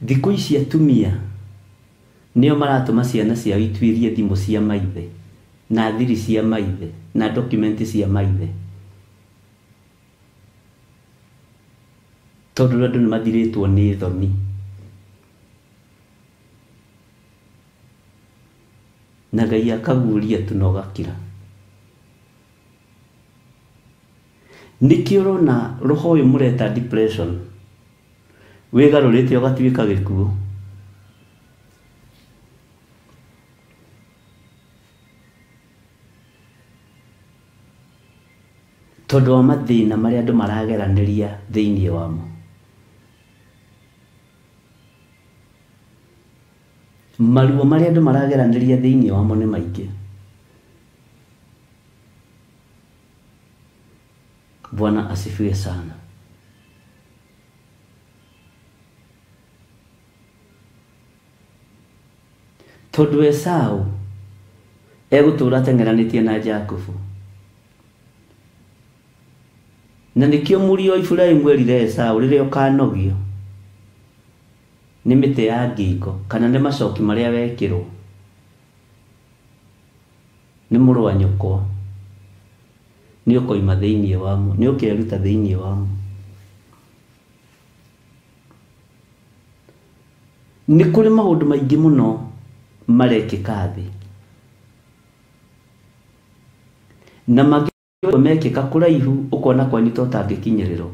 Thikũ ici atumia nĩo maratũma ciana ciao ituĩrie thimũ cia maithe na thiri cia maithe na document cia maithe, tondũ andũ nĩ mathirĩtwo nĩ thoni. Na Ngai akaguũria tu na ũgakira. Nĩkĩo ũrona roho ũyũ mũreta depression wĩgarũrĩte ũgatuĩka gĩkuũ. Tondũ wa mathĩna marĩa andũ marageranĩria thĩinĩ wamo. Maruo marĩa andũ marageranĩria thĩinĩ wamo nĩ maingĩ. Bwana asifiwe sana. Tondũ Esau egũtũra ateng'eranĩtie na Jakubu. Na nĩkĩo mũriũ wa Iburahĩmu erire Esau rĩrĩa ũkanogio nĩ mĩtĩ ya ngingo kana nĩ macoki marĩa wekĩrwo nĩ mũrũ wa nyũkwa, nĩ ũkoima thĩinĩ wamo, nĩ ũkeruta thĩinĩ wamo. Nĩ kũrĩ maũndũ maingĩ mũno marekĩka thĩ na mangĩ mekĩka kũraihu ũkona kwanyu ta ũtangĩkinyĩrĩrwo.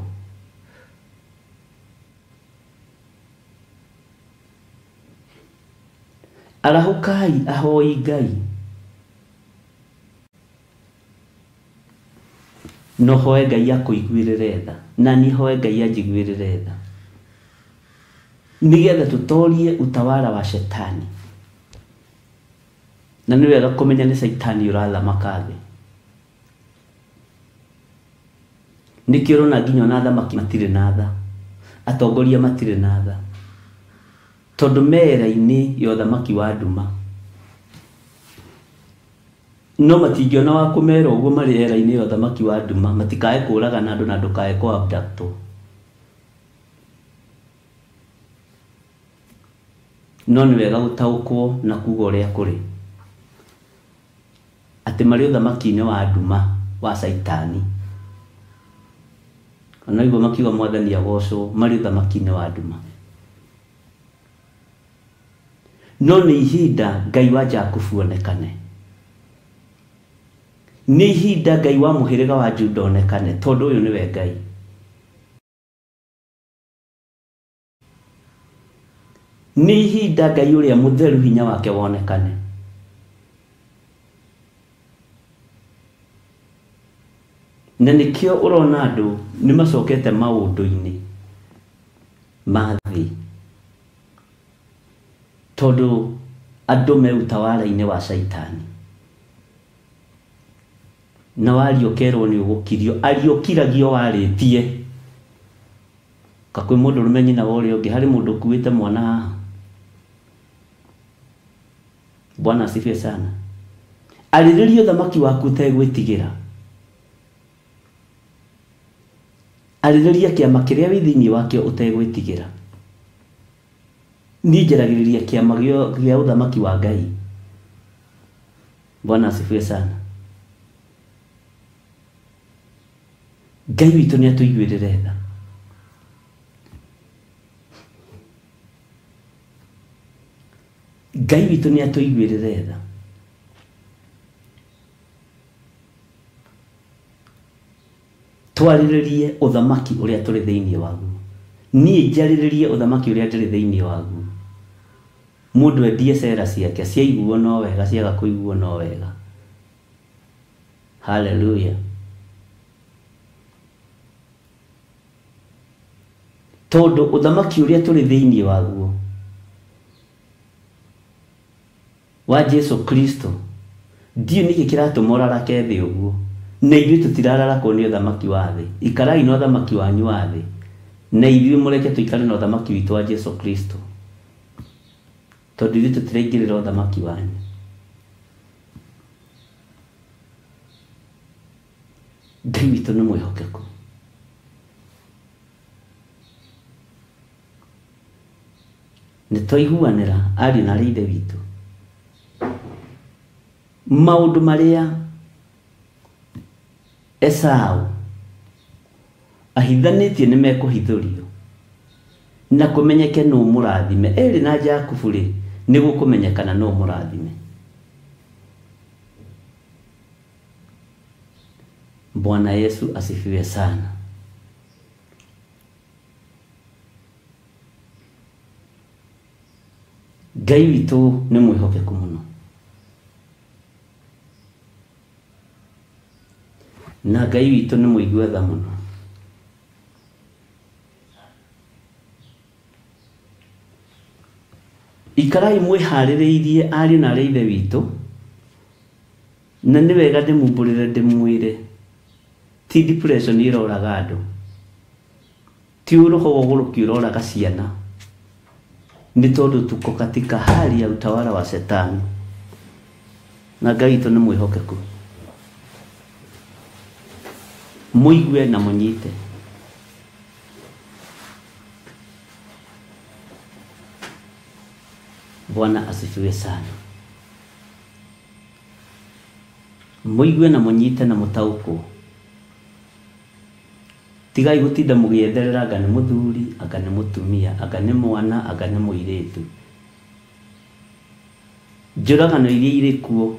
Arahũkai ahoi Ngai no hoe Ngai akũiguĩrĩre tha na niĩ hoe Ngai anjiguĩrĩre tha, nĩgetha tũtorie utawala wa shetani. Na nĩ wega kũmenya nĩ Shaitani ũrathamaka thĩ. Nĩkĩo ũrona nginya ona athamaki matirĩ na tha, atongoria matirĩ na tha, tondũ mera-inĩ ya ũthamaki wa nduma. No matingĩona wa kũmera ũguo marĩ era-inĩ ya ũthamaki wa nduma, matikae kũragana andũ na ndũkae kũ abductwo. No nĩ wega gũtaũkwo na kuga ũrĩa kũrĩ, atĩ marĩ ũthamaki-inĩ wa nduma wa Caitani. Ona igua makiuga mwathani agocwo, marĩ ũthamaki-inĩ wa nduma. No nĩ ihinda Ngai wa Jakubu onekane, nĩ ihinda Ngai wa mũhĩrĩga wa Juda onekane, tondũ ũyũ nĩwe Ngai. Nĩ ihinda Ngai ũrĩa mũtheru hinya wake wonekane. Na nĩkĩo ũrona andũ nĩ macokete maũndũ-inĩ ma thĩ, tondũ andũ me utawala-inĩ wa Caitani. Na waria ũkerwo nĩ ũgũkirio, aria ũkiragio warĩtie. Ka kwĩ mũndũ ũrũme nyina wa ũrĩa ũngĩ, harĩ mũndũ ũkuĩte mwana haha. Bwana asifiwe sana. Arĩrĩria ũthamaki waku ũtegwĩtigĩra. Arĩrĩria kĩama kĩrĩa wĩ thĩinĩ wakĩo ũtegwĩtigĩra. Niĩ njaragĩrĩria kĩama gĩa ũthamaki wa Ngai. Bwana asifiwe sana. Ngai witũ nĩ atũiguĩrĩre tha. Ngai witũ nĩ atũiguĩrĩre tha. Twarĩrĩrie ũthamaki ũrĩa tũrĩ thĩinĩ waguo. Niĩ njarĩrĩrie ũthamaki ũrĩa ndĩrĩ thĩinĩ waguo. Mũndũ endie cera ciake, ciaiguo no wega, ciaga kũiguo no wega. Hallelujah. Tondũ ũthamaki ũrĩa tũrĩ thĩinĩ waguo wa Jesu Kristo, ndiũĩ nĩkĩ kĩratũma ũrarake thĩ ũguo. Na ithuĩ tũtirararakwo nĩ ũthamaki wa thĩ. Ikarai na ũthamaki wanyu wa thĩ, na ithuĩ mũreke tũikare na ũthamaki witũ wa Jesu Kristo, tondũ ithuĩ tũtiraingĩrĩra ũthamaki wanyu. Ngai witũ nĩ mwĩhokeku. Nĩ twaiguanĩra ariũ na arĩ ithe witũ maũndũ marĩa Esau ahithanĩtie nĩ mekũhithũrio na kũmenyeke nũ mũrathime. Eri na Jakubu rĩ, nĩ gũkũmenyekana nũ mũrathime. Bwana Yesu asifiwe sana. Ngai witũ nĩ mwĩhokeku mũno. Na Ngai witũ nĩ mũigua tha mũno. Ikarai mwĩharĩrĩirie ariũ na arĩ ithe witũ, na nĩ wega ndĩmumbũrĩre ndĩmwĩre, ti depression ĩroraga andũ, ti roho wa ũgũrũki ũroraga ciana, nĩ tondũ tuko katika hali ya utawala wa Shetani. Na Ngai witũ nĩ mwĩhokeku. Mũigue na mũnyite. Bwana asifiwe sana. Mũigue na mũnyite na mũtaũkwo. Tigai gũtinda mũgĩetherera anga nĩ mũthuri, anga nĩ mũtumia, anga nĩ mwana, anga nĩ mũirĩtu. Njũragano iria irĩ kuo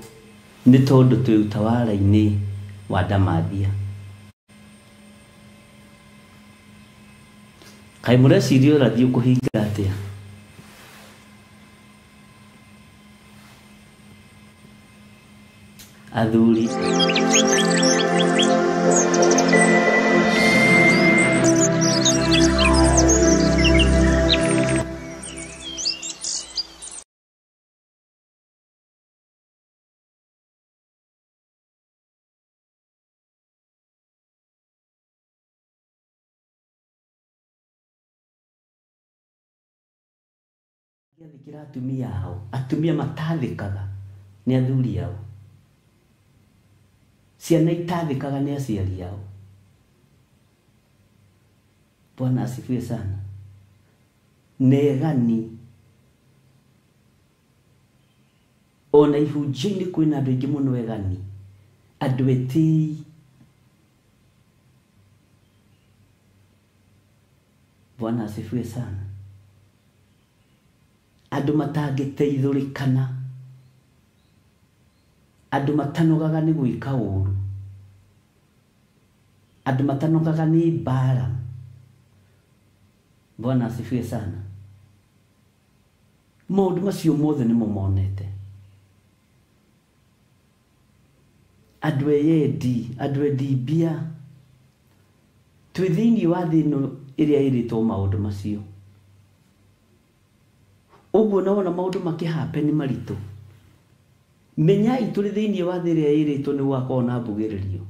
nĩ tondũ twĩ utawala-inĩ wa Ndamathia. Kaĩ mũreciria ũrathiĩ ũkũhinga atĩa? Athuri. Matangĩathĩkĩra atumia ao, atumia matathĩkaga nĩ athuri ao, ciana itathĩkaga nĩ aciari ao. Bwana asifiwe sana. Negani ona ihunjio-inĩ kwĩna andũ aingĩ mũno egani, andũ etĩi. Bwana asifiwe sana. Andũ matangĩteithũrĩkana, andũ matanogaga nĩ gwĩka ũru, andũ matanogaga nĩ mbara. Bwana asifiwe sana. Maũndũ macio mothe nĩmo monete. Andũ eyendi, andũ endi mbia. Twĩ thĩinĩ wa thĩ ĩno ĩrĩa ĩrĩtwo maũndũ macio. Ũguo na wona maũndũ makĩhappen maritũ, menyai tũrĩ thĩinĩ wa thĩ ĩrĩa ĩrĩtwo nĩ gũgakorwo na mbugĩrĩrio.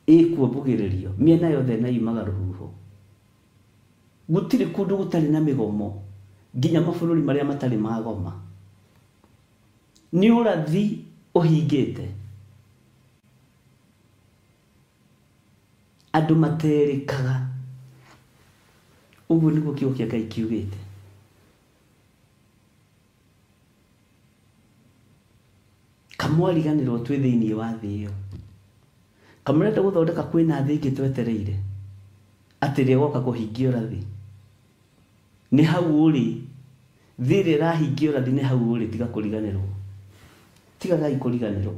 Ĩkuo mbugĩrĩrio, mĩena yothe na yumaga rũhuho. Gũtirĩ kũndũ gũtarĩ na mĩgomo, nginya mabũrũri marĩa matarĩ magoma. Nĩ ũrathi ũhingĩte. Andũ materĩkaga. Ũguo nĩguo kiugo kĩa Ngai kiugĩte. Kamwariganĩrwo twĩ thĩinĩ wa thĩ ĩyo. Kamũrenda gũthondeka kwĩna thĩ ĩngĩ twetereire, atĩ ĩrĩa ĩgoka kũhingia ũrathi. Nĩ hau ũrĩ, thĩ ĩrĩa ĩrahingia ũrathi nĩ hau ũrĩ, tiga kũriganĩrwo. Tigagai kũriganĩrwo.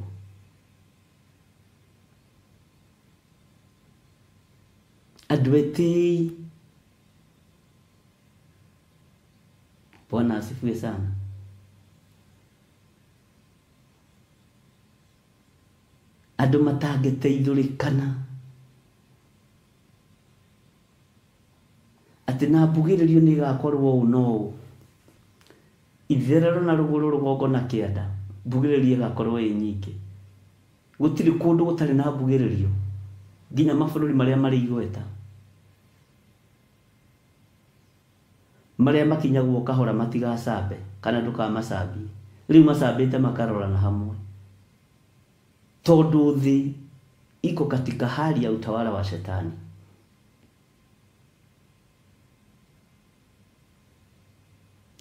Andũ etĩi. Bwana asifiwe sana. Andũ matangĩteithũrĩkana, atĩ na mbugĩrĩrio nĩ ĩgakorwo ũũ na ũũ, itherero na rũgũrũ rũgongo na kĩanda, mbugĩrĩrio ĩgakorwo ĩ nyingĩ. Gũtirĩ kũndũ gũtarĩ na mbugĩrĩrio, nginya mabũrũri marĩa marĩ igweta, marĩa makinyagwo kahora matigacambe kana ndũkamacambie. Rĩu macambĩte makarorana hamwe, tondũ thĩ iko katika hali ya utawala wa shetani.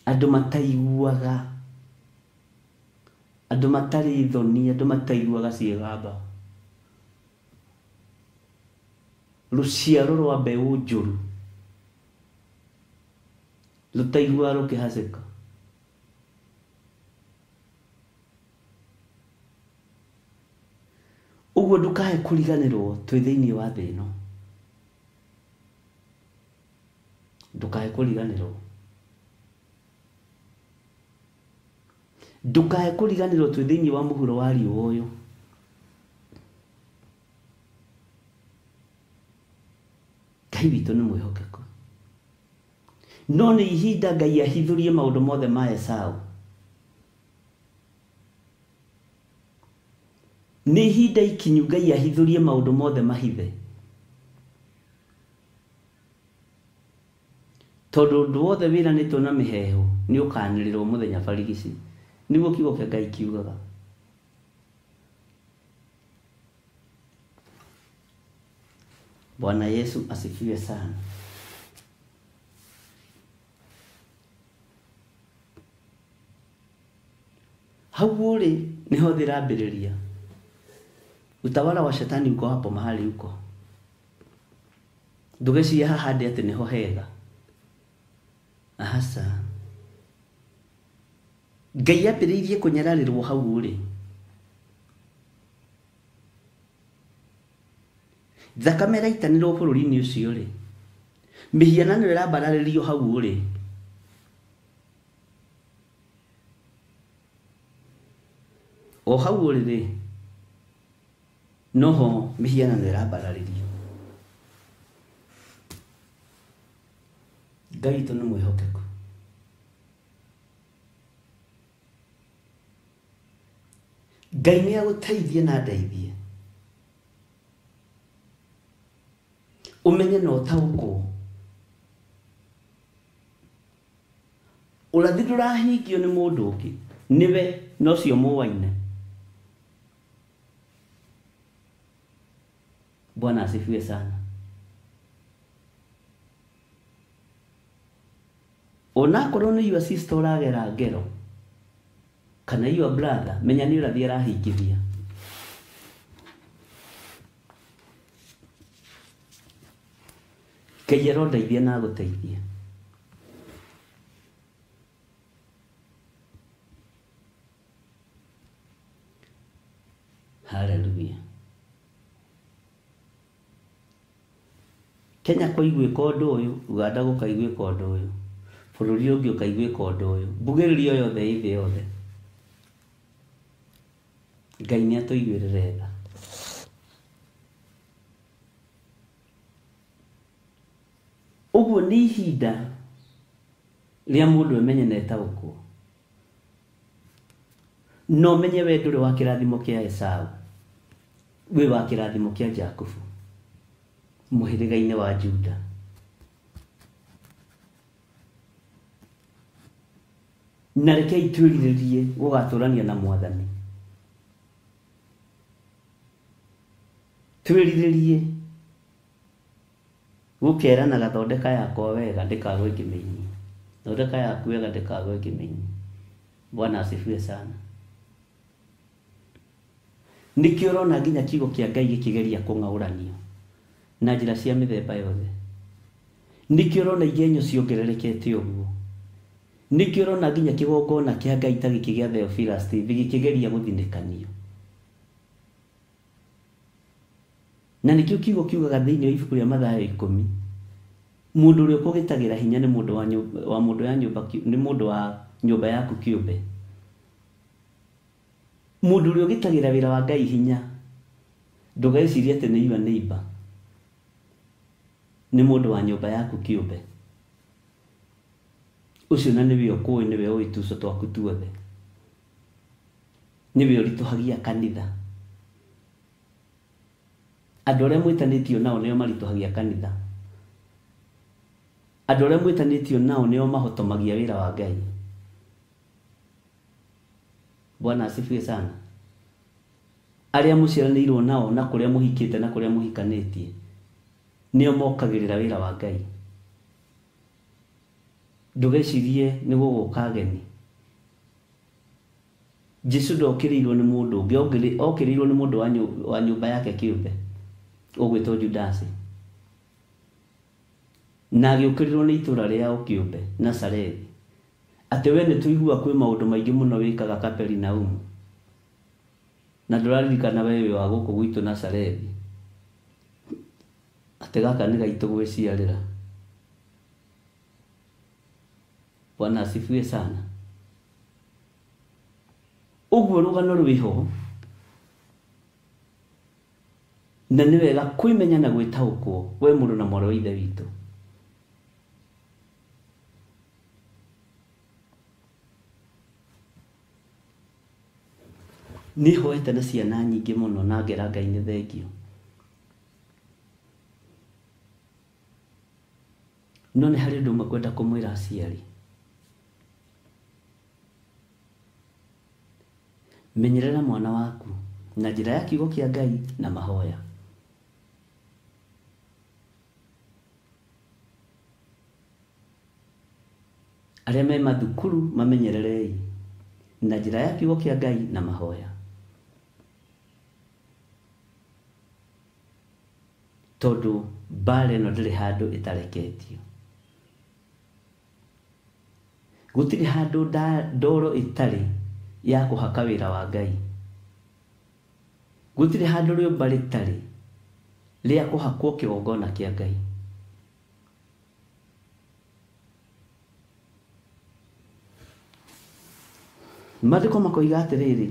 Andũ mataiguaga, andũ matarĩ thoni, andũ mataiguaga ciĩgamba. Rũciaro rwa mbeũ njũru rũtaiguaga rũkĩhacĩka. Ũguo ndũkae kũriganĩrwo twĩ thĩinĩ wa thĩ ĩno. Ndũkae kũriganĩrwo. Ndũkae kũriganĩrwo twĩ thĩinĩ wa mũhuro wa riũa ũyũ. Ngai witũ nĩ mwĩhokeku. No nĩ ihinda Ngai ahithũrie maũndũ mothe ma Esau. Nĩ ihinda ikinyu Ngai ahithũrie maũndũ mothe mahithe. Tondũ ũndũ wothe wĩranĩtwo na mĩheehũ nĩ ũkanĩrĩrwo mũthenya barigici. Nĩguo kiugo kĩa Ngai kiugaga. Bwana Yesu asifiwe sana. Hau ũrĩ nĩho thĩ ĩrambĩrĩria. Utawala wa shetani uko hapo mahali uko. Ndũgecirie haha ndĩ atĩ nĩho hega. Aca. Ngai ambĩrĩirie kũnyararĩrwo hau ũrĩ. Thakame ĩraitanĩrwo bũrũri-inĩ ũcio rĩ. Mĩhianano ĩrambararĩrio hau ũrĩ. O hau ũrĩ rĩ, noho mĩhianano ĩrambararĩrio. Ngai witũ nĩ mwĩhokeku. Ngai nĩ agũteithie na andeithie. Ũmenye na ũtaũkwo Ũrathi ndũrahingio nĩ mũndũ ũngĩ, nĩwe na ũcio mũwaine. Bwana asifiwe sana. Onakorwo nĩ your sister ũragera ngero kana your brother, menya nĩ ũrathi arahingithia. Ngai arondeithia na agũteithia. Hallelujah. Kenya kũiguĩka ũndũ ũyũ, Uganda gũkaiguĩka ũndũ ũyũ, bũrũri ũngĩ ũkaiguĩka ũndũ ũyũ, mbugĩrĩrio yothe ĩ thĩ yothe. Ngai nĩ atũiguĩrĩre tha. Ũguo nĩ ihinda rĩa mũndũ emenye na etaũkwo. No menye we ndũrĩ wa kĩrathimo kĩa Esau, wĩ wa kĩrathimo kĩa Jakubu, mũhĩrĩga-inĩ wa Juda. Na rekei twĩrirĩrie gũgatũrania na Mwathani. Twĩrirĩrie gũkeranaga thondeka yakwa wega ndĩkagwe ngĩmĩinie, thondeka yaku wega ndĩkagwe ngĩmĩinie. Bwana asifiwe sana. Nĩkĩo ũrona nginya kiugo kĩa Ngai gĩkĩgeria kũng'aũranio na njĩra cia mĩthemba yothe. Nĩkĩo ũrona igenyo ciongererekete ũguo. Nĩkĩo ũrona nginya kĩgongona kĩa Ngai ta gĩkĩ gĩa Theophilus TV gĩkĩgeria gũthinĩkanio. Na nĩkĩo kiugo kiugaga thĩinĩ wa ibuku rĩa Mathayo 10, mũndũ ũrĩa ũkũgĩtagĩra hinya nĩ mũndũ wa mũndũ ya nyũmba, nĩ mũndũ wa nyũmba yaku kĩũmbe. Mũndũ ũrĩa ũgĩtagĩra wĩra wa Ngai hinya, ndũgecirie atĩ nĩ your neighbor, nĩ mũndũ wa nyũmba yaku kĩũmbe. Ũcio na nĩwe ũkũĩ, nĩwe ũĩ tuco twaku tuothe, nĩwe ũritũhagia kanitha. Andũ arĩa mwĩtanĩtio nao nĩo maritũhagia kanitha. Andũ arĩa mwĩtanĩtio nao nĩo mahotomagia wĩra wa Ngai. Bwana asifiwe sana. Arĩa mũciaranĩirwo nao na kũrĩa mũhikĩte na kũrĩa mũhikanĩtie nĩo mokagĩrĩra wĩra wa Ngai. Ndũgecirie nĩ gũgũka ageni. Jesu ndokĩrĩirwo nĩ mũndũ ũngĩ, okĩrĩirwo nĩ mũndũ wa nyũmba yake kĩũmbe ũgwĩtwo Judasi, na agĩũkĩrĩrwo nĩ itũra rĩao kĩũmbe Nazarethi. Atĩ we nĩ tũigua kwĩ maũndũ maingĩ mũno wĩkaga Kaperinaumu, na ndũraririkana we wĩ wa gũkũ gwitũ Nazarethi, atĩ gaka nĩ gaitũ gwĩciarĩra. Bwana asifiwe sana. Ũguo rũgano rwĩho, na nĩ wega kwĩmenya na gwĩtaũkwo we mũndũ na mwarĩ wa ithe witũ. Nĩ hoete na ciana nyingĩ mũno na ngera Ngai nĩ thengio. No nĩ harĩ ũndũ ũmwe ngwenda kũmwĩra aciari. Menyerera mwana waku na njĩra ya kiugo kĩa Ngai na mahoya. Arĩa me mathukuru mamenyererei na njĩra ya kiugo kĩa Ngai na mahoya. Tondũ mbara ĩno ndĩrĩ handũ ĩtareketio. Gũtirĩ handũ ndoro ĩtarĩ ya kũhaka wĩra wa Ngai. Gũtirĩ handũ rĩũmba rĩtarĩ rĩa kũhakwo kĩgongona kĩa Ngai. Maandĩko makoiga atĩrĩrĩ,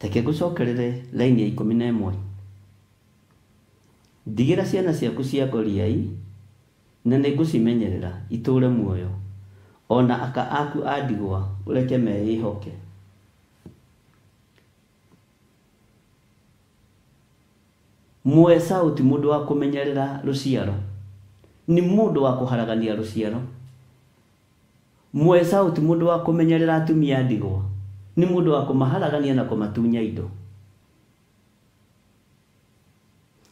reke ngũcokerere laini ya 11. Ndigĩra ciana ciaku cia ngoriai na nĩngũcimenyerera itũũre muoyo, ona aka aku a ndigwa ũreke meĩhoke. Muesau ti mũndũ wa kũmenyerera rũciaro, nĩ mũndũ wa kũharagania rũciaro. Muesau ti mũndũ wa kũmenyerera atumia a ndigwa, nĩ mũndũ wa kũmaharagania na kũmatunya indo.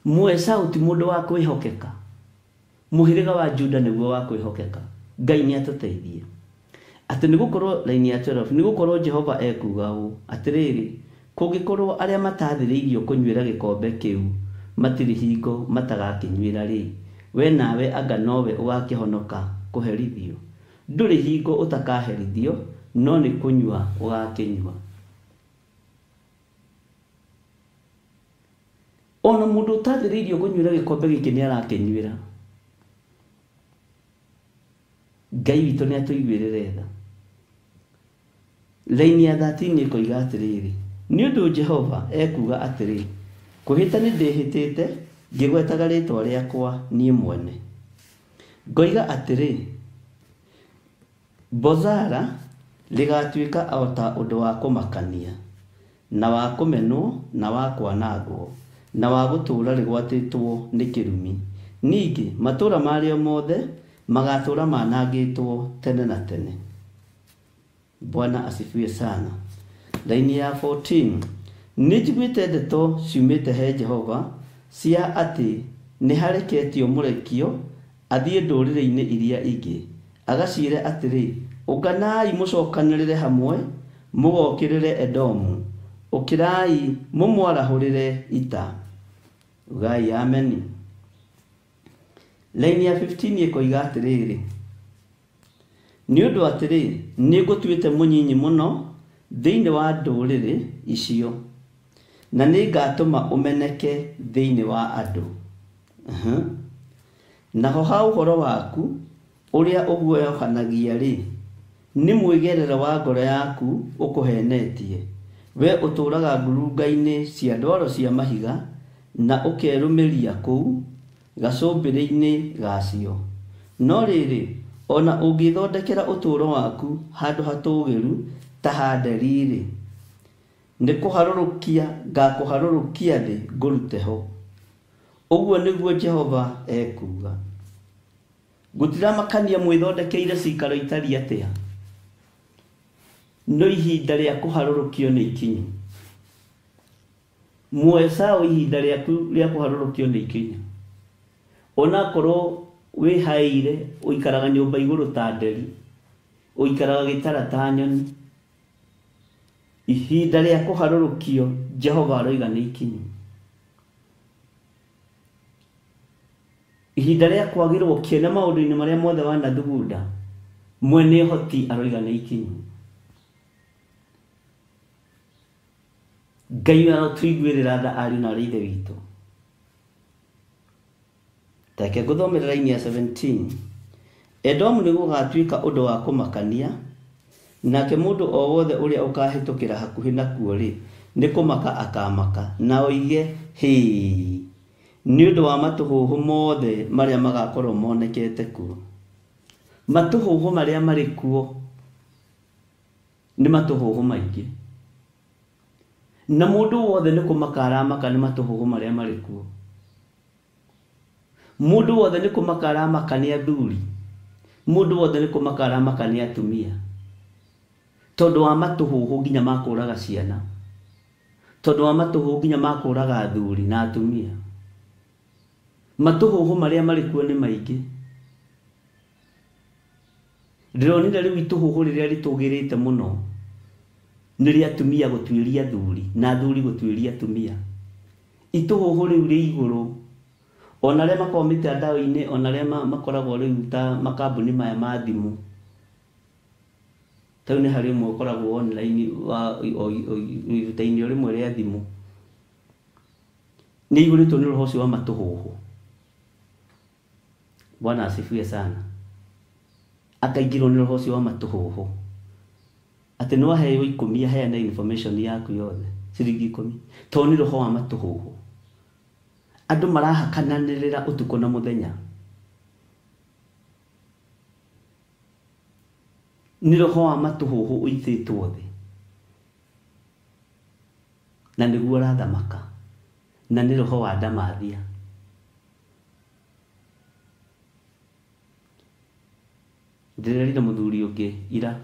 Muesau ti mũndũ wa kwĩhokeka, mũhĩrĩga wa Juda nĩguo wa kwĩhokeka. Ngai nĩ atũteithie. Atĩ nĩ gũkorwo raini ya 12, nĩ gũkorwo Jehova ekuuga ũũ, atĩrĩrĩ, kũngĩkorwo arĩa matathĩrĩirio kũnyuĩra gĩkombe kĩu matirĩ hingo matagakĩnyuĩra-rĩ, we nawe anga nowe ũgakĩhonoka kũherithio? Ndũrĩ hingo ũtakaherithio, no nĩ kũnyua ũgakĩnyua. Ona mũndũ ũtathĩrĩirio kũnyuĩra gĩkombe gĩkĩ nĩ arakĩnyuĩra. Ngai witũ nĩ atũiguĩrĩre tha. Raini ya 13 ĩkoiga atĩrĩrĩ, nĩ ũndũ Jehova ekuuga atĩrĩ, kwĩhĩta nĩ ndĩhĩtĩte ngĩgwetaga rĩtwa rĩakwa niĩ mwene, ngoiga atĩrĩ, Bozara rĩgatuĩka o ta ũndũ wa kũmakania, na wa kũmenwo, na wa kwanangwo, na wa gũtũũra rĩgwatĩtwo nĩ kĩrumi. Ningĩ matũũra marĩo mothe magatũũra manangĩtwo tene na tene. Bwana asifiwe sana. Raini ya 14, nĩ njiguĩte ndeto ciumĩte he Jehova cia atĩ nĩ hareketio mũrekio athiĩ ndũrĩrĩ-inĩ iria ingĩ, agaciĩre atĩrĩ, ũnganai mũcokanĩrĩre hamwe mũgokĩrĩre Edomu, ũkĩrai mũmwarahũrĩre ita. Ugai ameni. Raini ya 15 ĩkoiga atĩrĩrĩ, nĩ ũndũ atĩrĩ, nĩ ngũtuĩte mũnyinyi mũno thĩinĩ wa ndũrĩrĩ icio, na nĩ ngatũma ũmeneke thĩinĩ wa andũ. Naho ha ũhoro waku ũrĩa ũguoyohanagia-rĩ, nĩ mwĩgerero wa ngoro yaku ũkũhenetie. We ũtũũraga ngurunga-inĩ cia ndwaro cia mahiga, na ũkerũmĩria kũu gacũmbĩrĩ-inĩ gacio. No rĩrĩ, ona ũngĩthondekera ũtũũro waku handũ hatũũgĩru ta ha nderi-rĩ, nĩ kũharũrũkia ngakũharũrũkia thĩ ngũrute ho. Ũguo nĩguo Jehova ekuuga. Gũtiramakania mwĩthondekeire cikaro itariĩ atĩa, no ihinda rĩa kũharũrũkio nĩ ikinyu. Muesau ihinda rĩaku rĩa kũharũrũkio nĩ ikinyu. Onakorwo wĩhaĩire, ũikaraga nyũmba igũrũ ta nderi, ũikaraga gĩtara ta nyoni, ihinda rĩa kũharũrũkio Jehova aroiga nĩ ikinyu. Ihinda rĩa kwagĩrwo kĩene maũndũ-inĩ marĩa mothe wanathugunda, mwene ũhoti aroiga nĩ ikinyu. Ngai arotũiguĩrĩra tha ariũ na aarĩ a Ithe witũ. Reke ngũthomere raini ya 17. Edomu nĩ gũgatuĩka ũndũ wa kũmakania, nake mũndũ o wothe ũrĩa ũkahĩtũkĩra hakuhĩ nakuo rĩ, nĩ kũmaka akamaka, na oige hĩ, nĩ ũndũ wa matũhũhũ mothe marĩa magakorwo monekete kuo. Matũhũhũ marĩa marĩ kuo nĩ matũhũhũ maingĩ, na mũndũ wothe nĩ kũmaka aramaka nĩ matũhũhũ marĩa marĩ kuo. Mũndũ wothe nĩ kũmaka aramaka nĩ athuri, mũndũ wothe nĩ kũmaka aramaka nĩ atumia, tondũ wa matũhũhũ nginya makũraga ciana, tondũ wa matũhũhũ nginya makũraga athuri na atumia. Matũhũhũ marĩa marĩ kuo nĩ maingĩ. Ndĩronire rĩu itũhũhũ rĩrĩa rĩtũgĩrĩte mũno nĩ rĩa atumia gũtuĩria athuri na athuri gũtuĩria atumia. Itũhũhũ rĩu rĩ igũrũ, ona arĩa makoragwo mĩtandao-inĩ, ona arĩa makoragwo rĩu ta makambuni maya ma thimũ. Ta rĩu nĩ harĩ ũmwe ũkoragwo online wa iruta-inĩ o rĩmwe rĩa thimũ, nĩ aihũrĩtwo nĩ roho ũcio wa matũhũhũ. Bwana asifiwe sana. Akaingĩrwo nĩ roho ũcio wa matũhũhũ, atĩ no aheo 10 aheane information yaku yothe, ciringi 10, tondũ nĩ roho wa matũhũhũ. Andũ marahakananĩrĩra ũtukũ na mũthenya. Nĩ roho wa matũhũhũ ũitĩtwo thĩ, na nĩguo ũrathamaka. Na nĩ roho wa ndamathia. Ndĩrerire mũthuri ũngĩ ira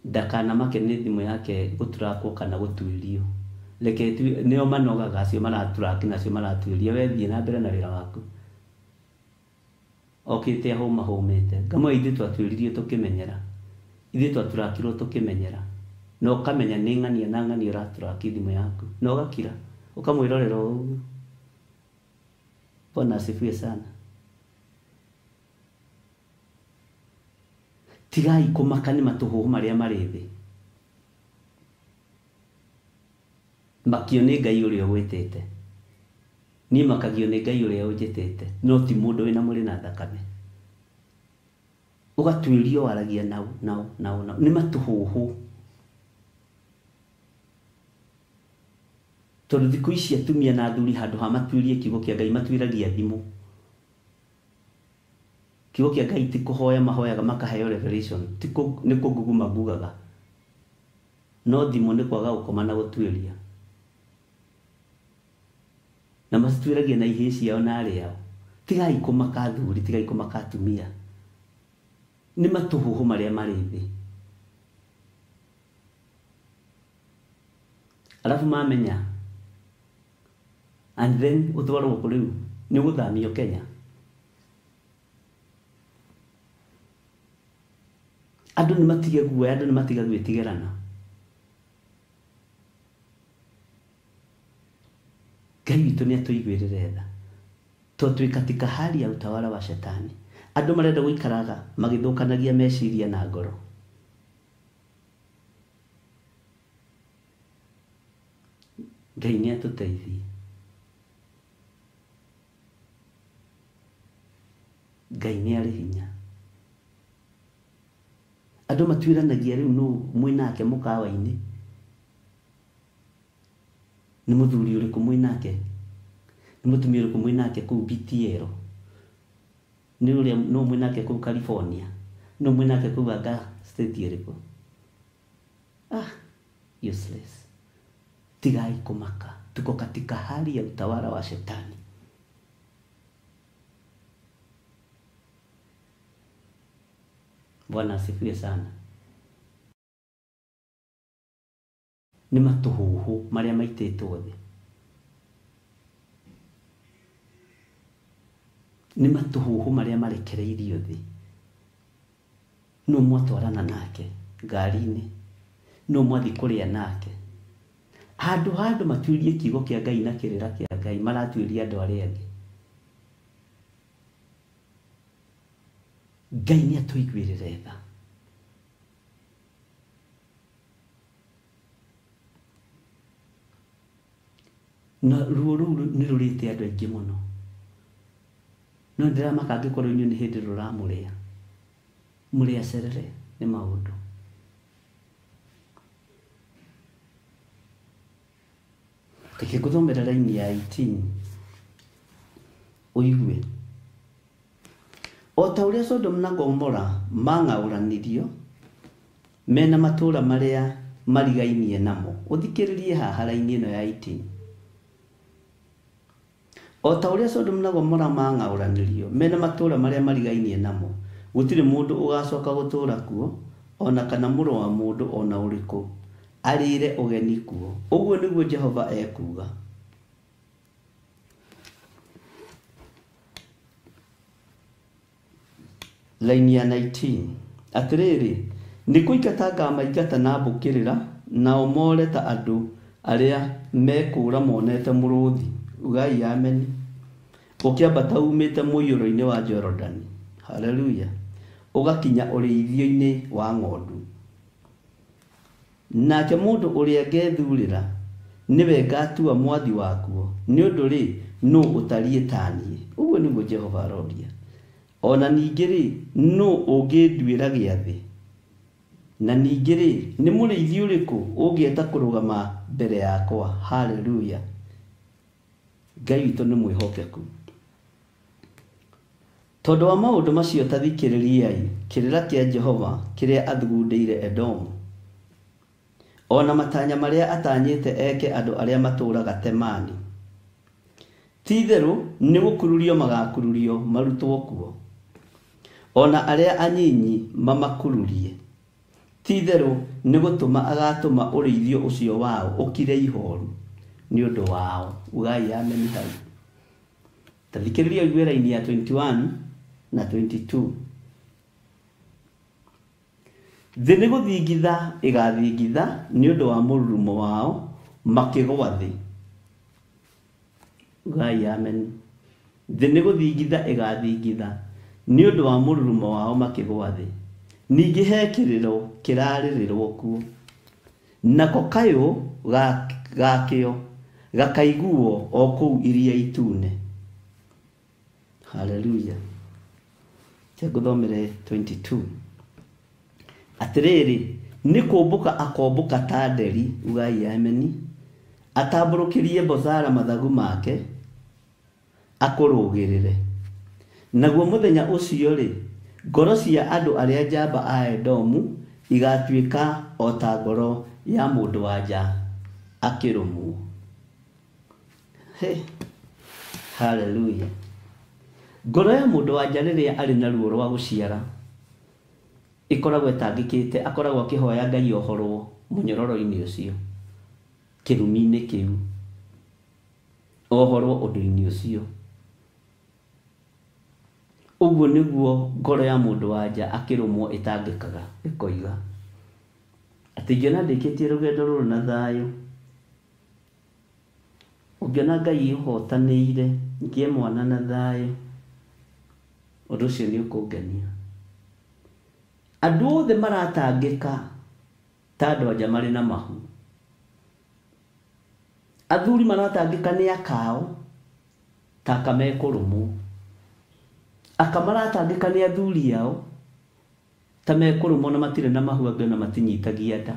ndakanamake nĩ thimũ yake gũturakwo kana gũtuĩrio. Reke nĩo manogaga acio maraturaki na acio maratuĩria, we thiĩ na mbere na wĩra waku. Okĩte ahũmahũmĩte. Ngamwĩra ithuĩ twatuĩririo tũkĩmenyera. Ithuĩ twaturakirwo tũkĩmenyera. Na ũkamenya nĩ ng'ania na ng'ania ũraturaki thimũ yaku. Na ũgakira. Ũkamwĩrorera o ũguo. Bwana asifiwe sana. Tigai kũmaka nĩ matũhũhũ marĩa marĩ thĩ. Makio nĩ Ngai ũrĩa ũgwĩtĩte. Niĩ makagio nĩ Ngai ũrĩa ũnjĩtĩte, no ti mũndũ wĩna mwĩrĩ na thakame. Ũgatuĩrio waragia nao, nao, nao, nao. Nĩ matũhũhũ. Tondũ thikũ ici atumia na athuri handũ ha matuĩrie kiugo kĩa Ngai matuĩragia thimũ. Kiugo kĩa Ngai ti kũhoya mahoyaga makaheo revelation, ti nĩ kũngugu mangugaga. No thimũ nĩ kwaga gũkoma na gũtuĩria. Na macituĩragia na ihĩĩ ciao na arĩ ao. Tigai kũmaka athuri, tigai kũmaka atumia. Nĩ matũhũhũ marĩa marĩ thĩ. Arabu mamenya and then ũtwarwo kũ rĩu? Nĩ ũgũthamio Kenya. Andũ nĩ matige guoya, andũ nĩ matige gwĩtigĩrana. Ngai witũ nĩ atũiguĩrĩre tha. Tondũ twĩ katika hali ya utawala wa shetani. Andũ marenda gũikaraga magĩthũkanagia meciria na ngoro. Ngai nĩ atũteithie. Ngai nĩ arĩ hinya. Andũ matuĩranagia rĩu nũ mwĩnake mũkawa-inĩ. Nĩ mũthuri ũrĩkũ mwĩnake? Nĩ mũtumia ũrĩkũ mwĩnake kũu BTL? Nĩ ũrĩa nũ mwĩnake kũu California? Nũ mwĩnake kũu anga state ĩrĩkũ? Ah, useless. Tigai kũmaka. Tuko katika hali ya utawala wa shetani. Bwana asifiwe sana. Nĩ matũhũhũ marĩa maitĩtwo thĩ. Nĩ matũhũhũ marĩa marekereirio thĩ. Nũ mwatwarana nake ngari-inĩ? Nũ mwathiĩ kũrĩa nake? Handũ ha andũ matuĩrie kiugo kĩa Ngai na kĩrĩra kĩa Ngai, maratuĩria andũ arĩa angĩ. Ngai nĩ atũiguĩrĩre tha. Na ruo rũu nĩ rũrĩte andũ aingĩ mũno. No ndĩramaka angĩkorwo inyuĩ nĩ hĩndĩ rũramũrĩa. Mũrĩ acerere nĩ maũndũ. Reke ngũthomere raini ya 18 ũigue. O ta ũrĩa Sodom na Gomora mang'aũranirio mena matũũra marĩa marigainie namo. Ũthikĩrĩrie haha raini ĩno ya 18. O ta ũrĩa Sodom na Gomora mang'aũranirio mena matũũra marĩa marigainie namo, gũtirĩ mũndũ ũgacoka gũtũũra kuo, o na kana mũrũ wa mũndũ o na ũrĩkũ arĩre ũgeni kuo. Ũguo nĩguo Jehova ekuuga. Laini ya 19. Atĩrĩrĩ, nĩ kũingata ngamaingata na mbũkĩrĩra, nao more ta andũ arĩa mekũũra monete mũrũũthi. Ugai ameni. Ũkĩambata umĩte mũiyũro-inĩ wa Jorodani. Haleluya. Ũgakinya ũrĩithio-inĩ wa ng'ondu. Nake mũndũ ũrĩa ngethurĩra nĩwe ngatua mwathi wakuo, nĩ ũndũ rĩ, nũ ũtariĩ ta niĩ? Ũguo nĩguo Jehova aroria. Ona ningĩ rĩ, nũ ũngĩnduĩra gĩathĩ? Na ningĩ rĩ, nĩ mũrĩithi ũrĩkũ ũngĩenda kũrũgama mbere yakwa? Haleluya. Ngai witũ nĩ mwĩhokeku. Tondũ wa maũndũ macio ta thikĩrĩriai kĩrĩra kĩa Jehova kĩrĩa athugundĩire Edomu. O na matanya marĩa atanyĩte eke andũ arĩa matũũraga Temani. Ti-itherũ nĩ gũkururio magakururio marutwo kuo, o na arĩa anyinyi mamakururie. Ti-itherũ nĩ gũtũma agatũma ũrĩithio ũcio wao ũkire ihooru nĩ ũndũ wao. Ugai ameni hau. Ta thikĩrĩria ũigue raini ya 21 na 22. Thĩ nĩ gũthingitha ĩgathingitha nĩ ũndũ wa mũrurumo wao makĩgwa thĩ. Ugai amen. Thĩ nĩ gũthingitha ĩgathingitha nĩ ũndũ wa mũrurumo wao makĩgwa thĩ. Ningĩ he kĩrĩro kĩrarĩrĩrwo kuo, nako kayũ gakĩo gakaiguo o kũu Iria Itune. Haleluya. Ngũthomere 22. Atĩrĩrĩ, nĩ kũmbũka akombũka ta nderi, ugai ameni, atambũrũkĩrie Bozara mathagu make akũrũgĩrĩre. Naguo mũthenya ũcio rĩ, ngoro cia andũ arĩa njamba a Edomu igatuĩka o ta ngoro ya mũndũ wa nja akĩrũmwo. Hey. Haleluya. Ngoro ya mũndũ wa nja rĩrĩa arĩ na ruo rwa gũciara ĩkoragwo ĩtangĩkĩte, akoragwo akĩhoya Ngai ohorwo mũnyororo-inĩ ũcio, kĩrumi-inĩ kĩu, ohorwo ũndũ-inĩ ũcio. Ũguo nĩguo ngoro ya mũndũ wa nja akĩrũmwo ĩtangĩkaga, ĩkoiga atĩ ingĩona ndĩkĩtie rũgendo rũrũ na thayũ, ũngĩona Ngai ũhotanĩire ngĩe mwana na thayũ, ũndũ ũcio nĩ ũkũngenia. Andũ othe maratangĩka ta andũ anja marĩ na mahu. Athuri maratangĩka nĩ akao ta aka mekũrũmwo. Aka maratangĩka nĩ athuri ao ta mekũrũmwo na matirĩ na mahu angĩ ona matinyitagia nda.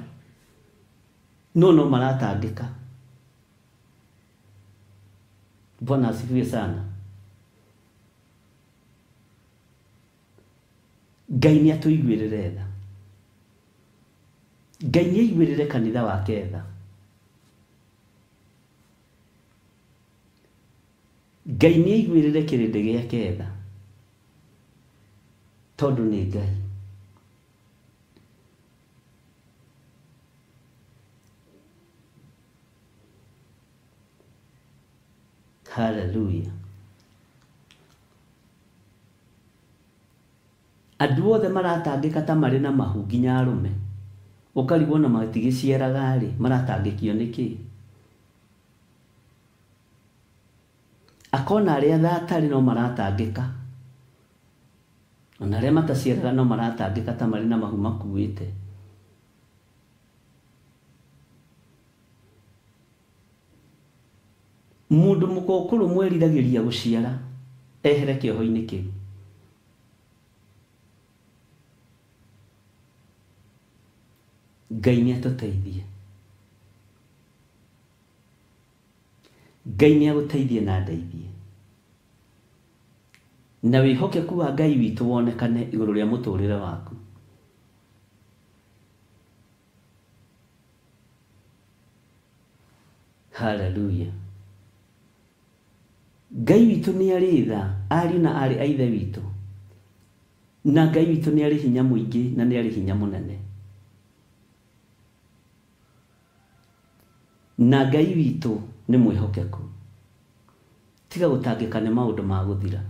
No no maratangĩka. Bwana asifiwe sana. Ngai nĩ atũiguĩrĩre tha. Ngai nĩ aiguĩrĩre kanitha wake tha. Ngai nĩ aiguĩrĩre kĩrĩndĩ gĩake tha. Tondũ nĩ Ngai. Hallelujah. Andũ othe maratangĩka ta marĩ na mahu nginya arũme. Ũkarigwo na matigĩciaraga rĩ, maratangĩkio nĩkĩ? Akona arĩa thatarĩ no maratangĩka. Ona arĩa mataciaraga no maratangĩka ta marĩ na mahu makuĩte. Mũndũ mũka ũkũrũmwo eriragĩria gũciara ehere kĩoho-inĩ kĩu. Ngai nĩ atũteithie. Ngai nĩ agũteithie na andeithie. Na wĩhokeku wa Ngai witũ wonekane igũrũ rĩa mũtũrĩre waku. Hallelujah. Ngai witũ nĩ arĩ tha, ariũ na aarĩ a Ithe witũ. Na Ngai witũ nĩ arĩ hinya mũingĩ na nĩ arĩ hinya mũnene. Na Ngai witũ nĩ mwĩhokeku. Tiga gũtangĩka nĩ maũndũ ma gũthira.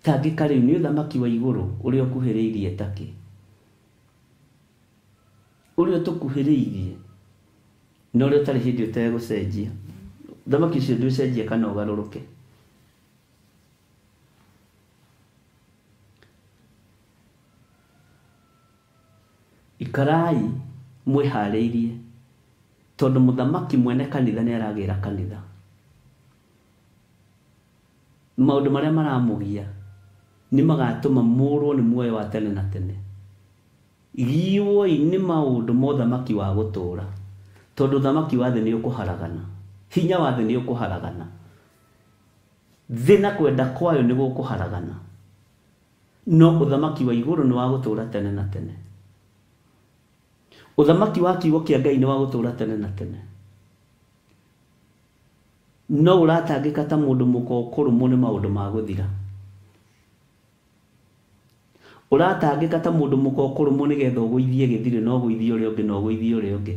Tangĩka rĩu nĩ ũthamaki wa igũrũ ũrĩa ũkuhĩrĩirie takĩ. Ũrĩa ũtũkuhĩrĩirie na ũrĩa ũtarĩ hĩndĩ ũtegũcenjia. Ũthamaki ũcio ndũcenjie kana ũgarũrũke. Ikarai mwĩharĩirie tondũ mũthamaki mwene kanitha nĩ aragĩra kanitha. Maũndũ marĩa maramũgia nĩ magatũma mũrwo nĩ muoyo wa tene na tene. Giwoi nĩ maũndũ ma ũthamaki wa gũtũũra, tondũ ũthamaki wa thĩ nĩ ũkũharagana, hinya wa thĩ nĩ ũkũharagana, thĩ na kwenda kwayo nĩ gũkũharagana, no ũthamaki wa igũrũ nĩ wa gũtũũra tene na tene. Ũthamaki wa kiugo kĩa Ngai nĩ wa gũtũũra tene na tene. No ũratangĩka ta mũndũ mũka ũkũrũmwo nĩ maũndũ ma gũthira. Ũratangĩka ta mũndũ mũka ũkũrũmwo nĩgetha ũgũithie gĩthirĩ na ũgũithie ũrĩa ũngĩ na ũgũithie ũrĩa ũngĩ.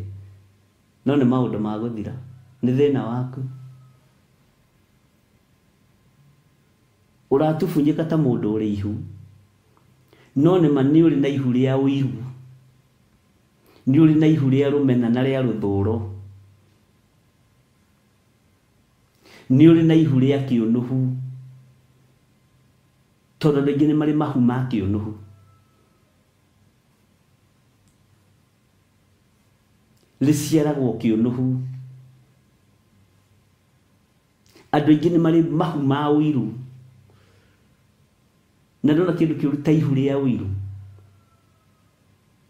No nĩ maũndũ ma gũthira. Nĩ thĩna waku. Ũratubunyĩka ta mũndũ ũrĩ ihu. No nĩma nĩ ũrĩ na ihu rĩa ũiru. Nĩ ũrĩ na ihu rĩa rũmena na rĩa rũthũro. Nĩ ũrĩ na ihu rĩa kĩũnũhu. Tondũ andũ aingĩ nĩ marĩ mahu ma kĩũnũhu. Rĩciaragwo kĩũnũhu. Andũ aingĩ nĩ marĩ mahu ma ũiru. Na ndona kĩndũ kĩũru ta ihu rĩa ũiru.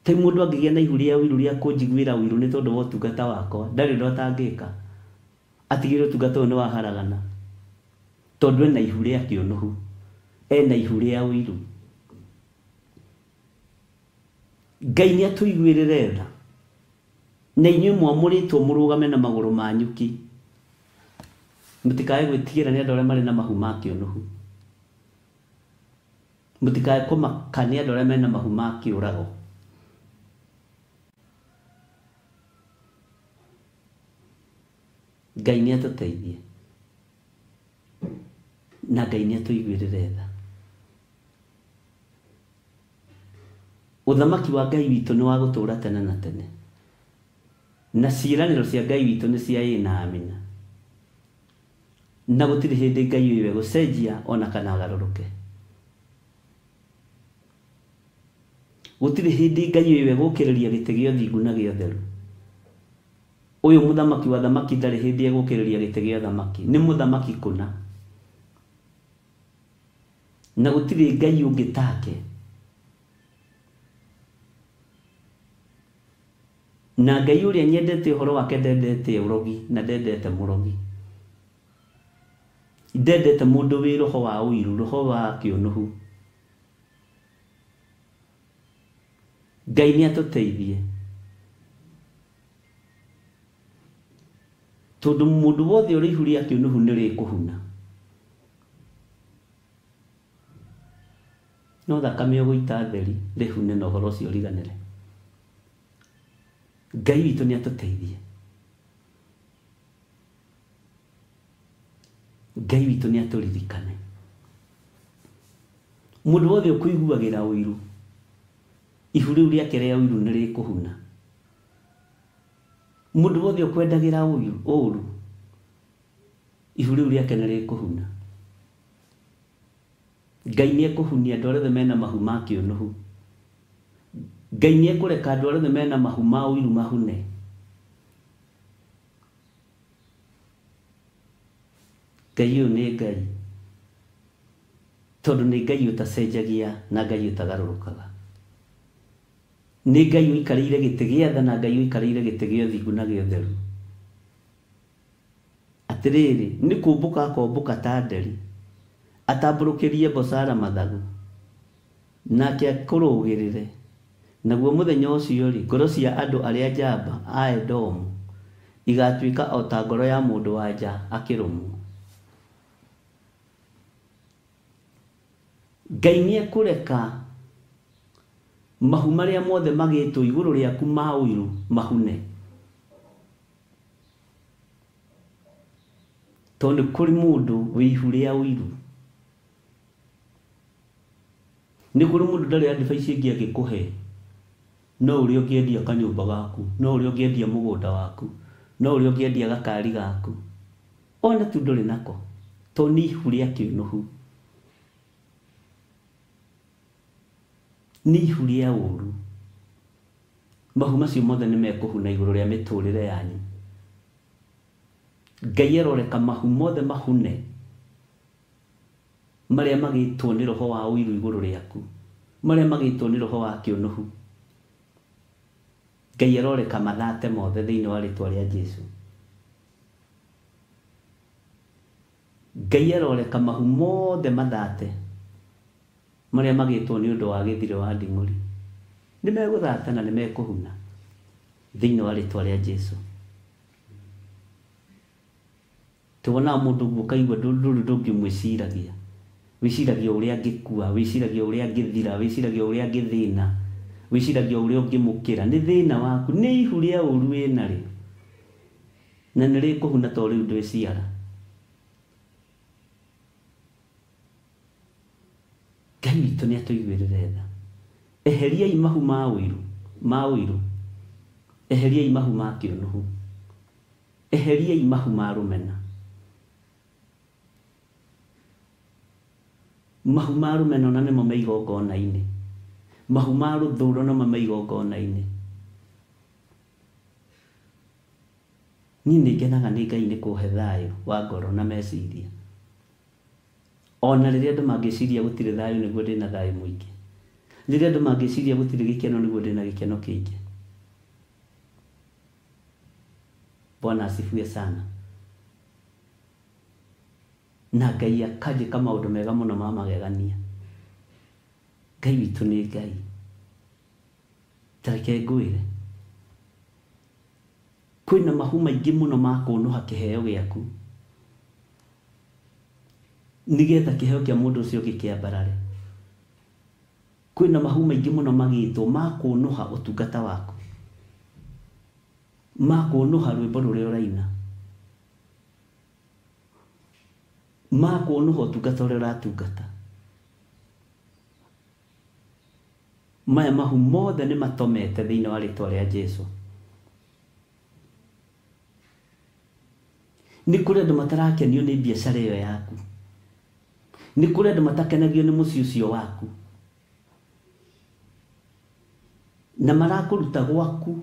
Ta mũndũ angĩgĩa na ihu rĩa ũiru rĩa kũnjiguĩra ũiru nĩ tondũ wa ũtungata wakwa, ndarĩ ũndũ atangĩka. Atigĩrĩre ũtungata ũyũ nĩ waharagana. Tondũ ena ihu rĩa kĩũnũhu. Ena ihu rĩa ũiru. Ngai nĩ atũiguĩrĩre tha. Na inyuĩ mwamũrĩtwo mũrũgame na magũrũ manyu ki. Mũtikae gwĩtigĩra nĩ andũ arĩa marĩ na mahu ma kĩũnũhu. Mũtikae kũmaka nĩ andũ arĩa mena mahu ma kĩũrago. Ngai nĩ atũteithie. Na Ngai nĩ atũiguĩrĩre tha. Ũthamaki wa Ngai witũ nĩ wa gũtũũra tene na tene. Na ciĩranĩro cia Ngai witũ nĩ cia ĩĩ na amina. Na gũtirĩ hĩndĩ Ngai ũyũ egũcenjia ona kana agarũrũke. Gũtirĩ hĩndĩ Ngai ũyũ egũkĩrĩria gĩtĩ gĩa ũthingu na gĩa ũtheru. Ũyũ mũthamaki wa thamaki ndarĩ hĩndĩ egũkĩrĩria gĩtĩ gĩa thamaki. Nĩ mũthamaki kũna. Na gũtirĩ Ngai ũngĩ take. Na Ngai ũrĩa nyendete ũhoro wake ndendete ũrogi na ndendete mũrogi. Ndendete mũndũ wĩ roho wa ũiru, roho wa kĩũnũhu. Ngai nĩ atũteithie. Tondũ mũndũ wothe ũrĩ ihu rĩa kĩũnũhu nĩ rĩkũhuna. No thakame ũgũita theri rĩhune na ũhoro ũcio ũriganĩre. Ngai witũ nĩ atũteithie. Ngai witũ nĩ atũririkane. Mũndũ wothe ũkũiguagĩra ũiru, ihu rĩu rĩake rĩa ũiru nĩ rĩkũhuna. Mũndũ wothe ũkwendagĩra ũũru, ihu rĩu rĩake nĩ rĩkũhuna. Ngai nĩ ekũhunia andũ arĩa othe mena mahu ma kĩũnũhu. Ngai nĩ ekũreka andũ arĩa othe mena mahu ma ũiru mahune. Ngai ũyũ nĩ Ngai. Tondũ nĩ Ngai ũtacenjagia na Ngai ũtagarũrũkaga. Nĩ Ngai ũikarĩire gĩtĩ gĩa tha na Ngai ũikarĩire gĩtĩ gĩa ũthingu na gĩa ũtheru. Atĩrĩrĩ, nĩ kũmbũka akombũka ta nderi, atambũrũkĩrie Bosara mathagu, nake akũrũgĩrĩre. Naguo mũthenya ũcio-rĩ, ngoro cia andũ arĩa njamba a Edomu igatuĩka o ta ngoro ya mũndũ-wa-nja akĩrũmwo. Ngai nĩ ekũreka mahu marĩa mothe magĩtwo igũrũ rĩaku ma ũiru mahune. Tondũ nĩ kũrĩ mũndũ wĩ ihu rĩa ũiru. Nĩ kũrĩ mũndũ ndarĩ advice ĩngĩ angĩkũhe no ũrĩa ũngĩendia kanyũmba gaku, no ũrĩa ũngĩendia mũgũnda waku, no ũrĩa ũngĩendia gakari gaku. Ona tu ndũrĩ nako, tondũ nĩ ihu rĩa kĩũnũhu. Nĩ ihu rĩa ũũru. Mahu macio mothe nĩ mekũhuna igũrũ rĩa mĩtũrĩre yanyu. Ngai aroreka mahu mothe mahune marĩa magĩtwo nĩ roho wa ũiru igũrũ rĩaku, marĩa magĩtwo nĩ roho wa kĩũnũhu. Ngai aroreka mathate mothe thĩinĩ wa rĩtwa rĩa Jesu. Ngai aroreka mahu mothe mathate marĩa magĩtwo nĩ ũndũ wa gĩthirĩ wa nding'ũri. Nĩ megũthata na nĩ mekũhuna. Thĩinĩ wa rĩtwa rĩa Jesu. Tuonaga mũndũ ũguo ũkaigua ndũrĩ ndũngĩmwĩciragia. Wĩciragia ũrĩa angĩkua, wĩciragia ũrĩa angĩthira, wĩciragia ũrĩa angĩthĩna, wĩciragia ũrĩa ũngĩmũkĩra. Nĩ thĩna waku, nĩ ihu rĩa ũru wĩnarĩo. Na nĩ rĩkũhuna to rĩu ndwĩciara. Ngai witũ nĩ atũiguĩrĩre tha. Eheriai mahu ma ũiru, ma ũiru. Eheriai mahu ma kĩũnũhu. Eheriai mahu ma rũmena. Mahu ma rũmena ona nĩmo me igongona-inĩ. Mahu ma rũthũro nĩmo me igongona-inĩ. Niĩ nĩ ngenaga nĩ Ngai nĩ kũhe thayũ wa ngoro na meciria. Ona rĩrĩa andũ mangĩciria gũtirĩ thayũ nĩguo ndĩna thayũ mũingĩ. Rĩrĩa andũ mangĩciria gũtirĩ gĩkeno nĩguo ndĩna gĩkeno kĩingĩ. Bwana asifiwe sana. Na Ngai akanjĩka maũndũ mega mũno ma magegania. Ngai witũ nĩ Ngai. Ta reke ngwĩre. Kwĩna mahu maingĩ mũno ma kũnũha kĩheo gĩaku. Nĩgetha kĩheo kĩa mũndũ ũcio ũngĩ kĩambarare. Kwĩna mahu maingĩ mũno magĩtwo ma kũnũha ũtungata waku. Ma kũnũha rwĩmbo rũrĩa ũraina. Ma kũnũha ũtungata ũrĩa ũratungata. Maya mahu mothe nĩ matomete thĩinĩ wa rĩtwa rĩa Jesu. Nĩ kũrĩ andũ matarakenio nĩ biacara ĩyo yaku. Nĩ kũrĩ andũ matakenagio nĩ mũciĩ ũcio waku. Na marakũruta gwaku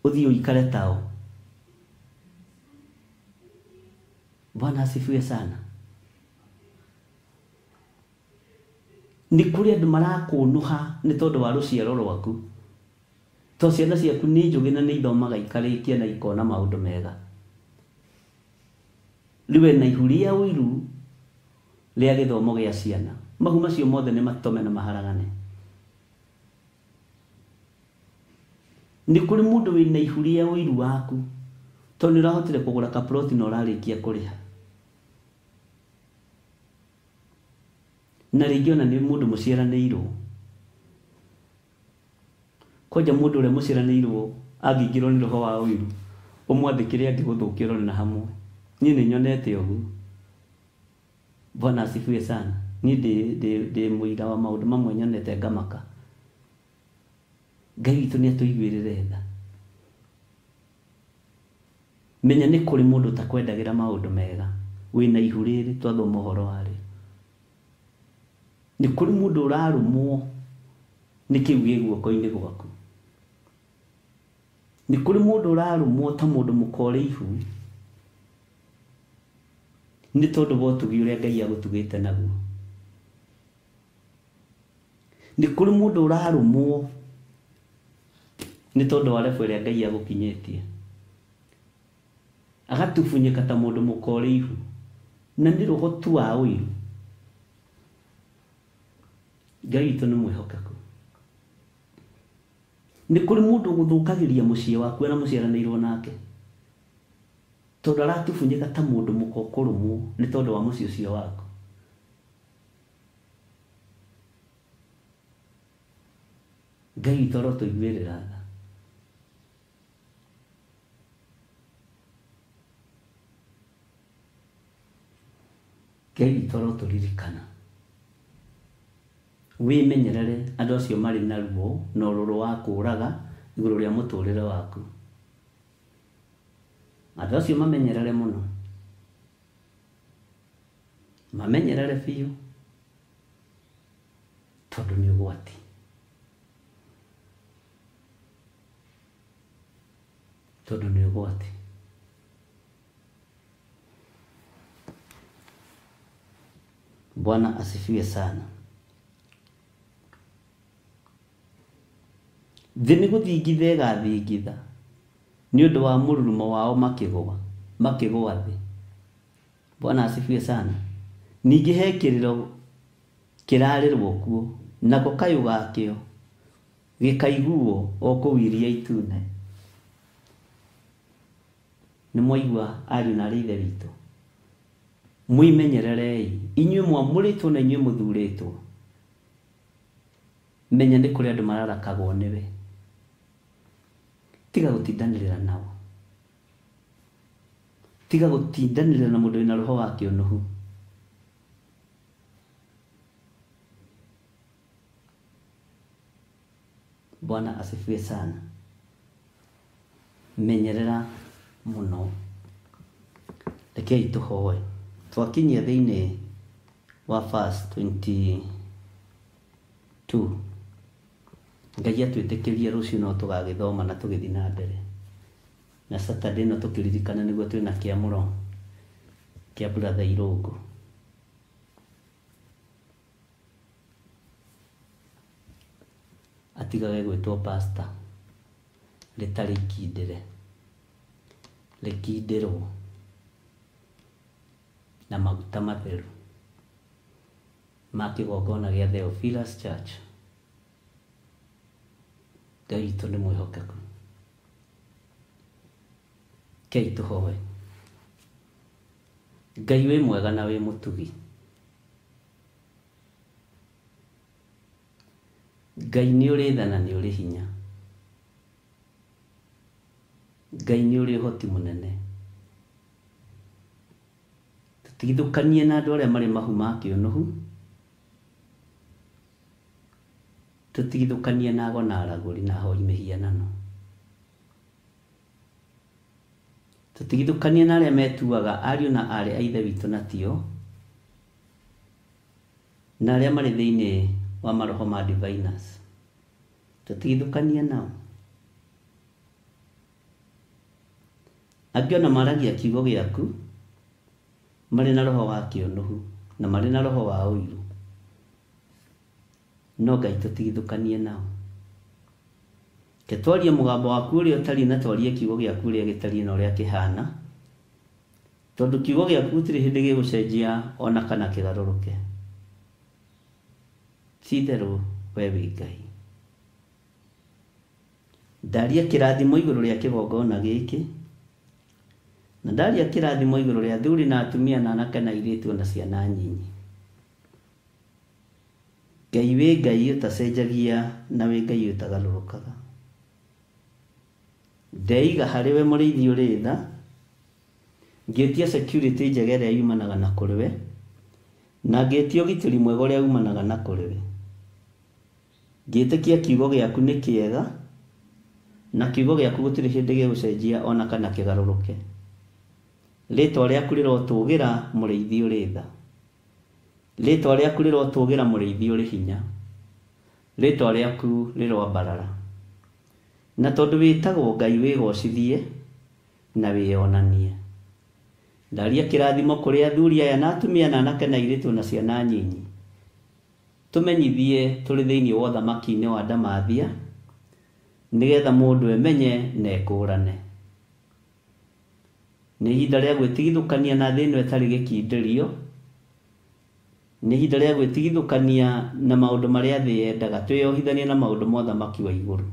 ũthiĩ ũikare tao. Bwana asifiwe sana. Nĩ kũrĩ andũ marakũnũha nĩ tondũ wa rũciaro rwaku. To ciana ciaku nĩ njũgĩ na nĩ ithomaga ikarĩkia na ikona maũndũ mega. Rĩu wĩna ihu rĩa ũiru rĩa gĩthomo gĩa ciana. Mahu macio mothe nĩ matome na maharagane. Nĩ kũrĩ mũndũ wĩna ihu rĩa ũiru waku tondũ nĩ ũrahotire kũgũra kaploti na ũrarĩkia kũrĩha. Na rĩngĩ ona nĩ mũndũ mũciaranĩirwo. Kwanja mũndũ ũrĩa mũciaranĩirwo angĩingĩrwo nĩ roho wa ũiru ũmwathĩkĩre angĩgũthũkia ũrore na hamwe. Niĩ nĩ nyonete ũguo. Bwana asifiwe sana. Niĩ ndĩ mũira wa maũndũ mamwe nyonete ngamaka. Ngai witũ nĩ atũiguĩrĩre tha. Menya nĩ kũrĩ mũndũ ũtakwendagĩra maũndũ mega. Wĩna ihu rĩrĩ twathoma ũhoro warĩo. Nĩ kũrĩ mũndũ ũrarũmwo nĩ kĩu gĩ guoko-inĩ gwaku. Nĩ kũrĩ mũndũ ũrarũmwo ta mũndũ mũkore ihu nĩ tondũ wa ũtugi ũrĩa Ngai agũtugĩte naguo. Nĩ kũrĩ mũndũ ũrarũmwo nĩ tondũ wa level ĩrĩa Ngai agũkinyĩtie. Agatubunyĩka ta mũndũ mũkore ihu na nĩ roho tu wa ũiru. Ngai witũ nĩ mwĩhokeku. Nĩ kũrĩ mũndũ ũgũthũkagĩria mũciĩ waku na mũciaranĩirwo nake. Tondũ aratubunyĩka ta mũndũ mũka ũkũrũmwo nĩ tondũ wa mũciĩ ũcio waku. Ngai witũ arotũiguĩrĩra tha. Ngai witũ arotũririkana. Wĩmenyerere andũ acio marĩ na ruo na ũrũrũ wa kũũraga igũrũ rĩa mũtũrĩre waku. Andũ acio mamenyerere mũno. Mamenyerere biũ tondũ nĩ ũgwati. Tondũ nĩ ũgwati. Bwana asifiwe sana. Thĩ nĩ gũthingitha ĩgathingitha nĩ ũndũ wa mũrurumo wao makĩgũa, makĩgũa thĩ. Bwana asifiwe sana. Ningĩ he kĩrĩro kĩrarĩrwo kuo, nako kayũ gakĩo Gĩkaiguo o kũu Iria Itune. Nĩ mwaigua ariũ na arĩ ithe witũ. Mwĩmenyererei inyuĩ mwamũrĩtwo na inyuĩ mũthurĩtwo. Menya nĩ kũrĩ andũ mararakagwo nĩwe. Tiga gũtindanĩrĩra nao. Tiga gũtindanĩrĩra na mũndũ wĩna roho wa kĩũnũhu. Bwana asifiwe sana. Menyerera mũno. Rekei tũhoe. Twakinyia thĩinĩ wa verse 22. Ngai atwĩtĩkĩrie rũciũ no tũgagĩthoma na tũgĩthiĩ na mbere. Na Saturday no tũkĩririkana nĩguo twĩna kĩamũro kĩa brother Irũngũ. Atigage gwĩtwo pastor rĩtarĩ ikindĩre, rĩkindĩrwo na maguta matheru ma kĩgongona gĩa Theophilus Church. Ngai witũ nĩ mwĩhokeku. Kei tũhoe. Ngai wĩ mwega na wĩ mũtugi. Ngai nĩ ũrĩ tha na nĩ ũrĩ hinya. Ngai nĩ ũrĩ ũhoti mũnene. Tũtigithũkanie na andũ arĩa marĩ mahu ma kĩũnũhu. Tũtigithũkanie na ago na aragũri na ahoi mĩhianano. Tũtigithũkanie na arĩa metuaga ariũ na aarĩ a Ithe witũ na tio, na arĩa marĩ thĩinĩ wa maroho ma diviners. Tũtigithũkanie nao. Angĩ ona maragia kiugo gĩaku marĩ na roho wa kĩũnũhu na marĩ na roho wa ũiru. No Ngai tũtigithũkanie nao. Ke twarie mũgambo waku ũrĩa ũtariĩ na twarie kiugo gĩaku ũrĩa gĩtariĩ na ũrĩa kĩhana. Tondũ kiugo gĩaku gũtirĩ hĩndĩ gĩgũcenjia ona kana kĩgarũrũke. Ti-itherũ we wĩ Ngai. Ndaria kĩrathimo igũrũ rĩa kĩgongona gĩkĩ, na ndaria kĩrathimo igũrũ rĩa athuri na atumia na anake na airĩtu ona ciana nyinyi. Ngai wĩ Ngai ũtacenjagia na wĩ Ngai ũtagarũrũkaga. Ndeiga harĩ we mũrĩithi ũrĩ tha, ngĩtia security njega ĩrĩa yumanaga na kũrĩ we, na ngĩtia ũgitĩri mwega ũrĩa umanaga na kũrĩ we. Ngĩtĩkia kiugo gĩaku nĩ kĩega, na kiugo gĩaku gũtirĩ hĩndĩ gĩgũcenjia ona kana kĩgarũrũke. Rĩtwa rĩaku rĩrotũgĩra mũrĩithi ũrĩ tha. Rĩtwa rĩaku rĩrotũgĩra mũrĩithi ũrĩ hinya. Rĩtwa rĩaku rĩroambarara. Na tondũ wĩtagwo Ngai wĩgocithie na wĩonanie. Ndaria kĩrathimo kũrĩ athuri aya na atumia na anake na airĩtu na ciana nyinyi. Tũmenyithie tũrĩ thĩinĩ wa ũthamaki-inĩ wa Ndamathia, nĩgetha mũndũ emenye na ekũrane. Nĩ ihinda rĩa gwĩtigithũkania na thĩ ĩno ĩtarĩ gĩkindĩrio. Nĩ ihinda rĩa gwĩtigithũkania na maũndũ marĩa thĩ yendaga, twĩyohithanie na maũndũ ma ũthamaki wa igũrũ,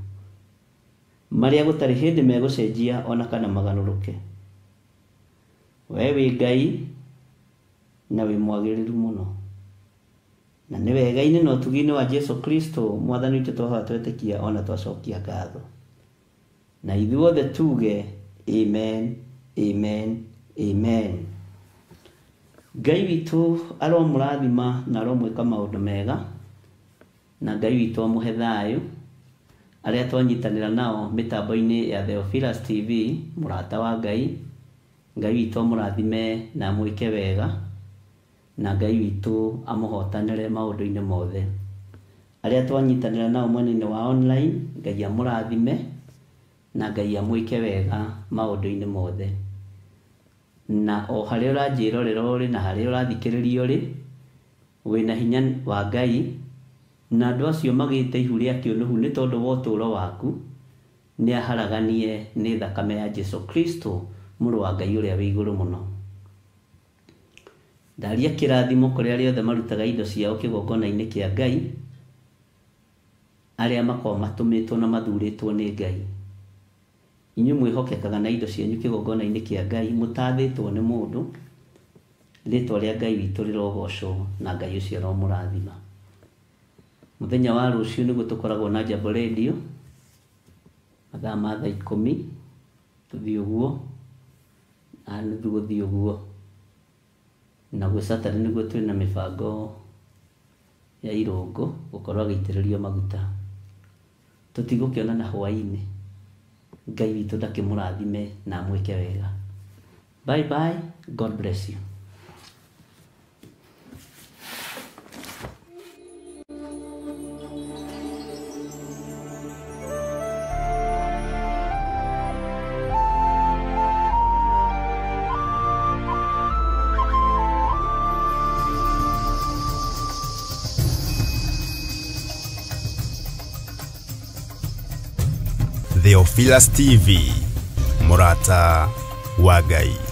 marĩa gũtarĩ hĩndĩ megũcenjia ona kana magarũrũke. We wĩ Ngai na wĩ mwagĩrĩru mũno. Na nĩ wega-inĩ na ũtugi-inĩ wa Jesu Kristo mwathani witũ twahoya twetĩkia ona twacokia ngatho. Na ithuothe tuge amen, amen, amen. Ngai witũ aromũrathima na aromwĩka maũndũ mega, na Ngai witũ amũhe thayũ. Arĩa twanyitanĩra nao mĩtambo-inĩ ya Theophilus TV, mũrata wa Ngai, Ngai witũ amũrathime na amwĩke wega, na Ngai witũ amũhotanĩre maũndũ-inĩ mothe. Arĩa twanyitanĩra nao mwena-inĩ wa online, Ngai amũrathime na Ngai amwĩke wega maũndũ-inĩ mothe. Na o harĩa ũranjĩrorera ũrĩ na harĩa ũrathikĩrĩria ũrĩ, wĩna hinya wa Ngai, na andũ acio magĩte ihu rĩa kĩũnũhu nĩ tondũ wa ũtũũro waku, nĩ aharaganie nĩ thakame ya Jesu Kristo, mũrũ wa Ngai ũrĩa wĩ igũrũ mũno. Ndaria kĩrathimo kũrĩ arĩa othe marutaga indo ciao kĩgongona-inĩ kĩa Ngai, Arĩa makoragwo matũmĩtwo na mathurĩtwo nĩ Ngai. Inyuĩ mwĩhokekaga na indo cianyu kĩgongona-inĩ kĩa Ngai, mũtathĩtwo nĩ mũndũ. Rĩtwa rĩa Ngai witũ rĩrogocwo na Ngai ũcio aromũrathima. Mũthenya wa rũciũ nĩguo tũkoragwo na Jambo Radio mathaa ma thaa 10 tũthiĩ ũguo na nuthu gũthiĩ ũguo. Naguo Saturday nĩguo twĩna mĩbango ya irũngũ gũkorwo agĩitĩrĩrio maguta. Tũtigũkĩonana hwaĩ-inĩ. Ngai witũ ndakĩmũrathime na amwĩke wega. Bye bye. God bless you. Theophilus TV, Murata wa Ngai.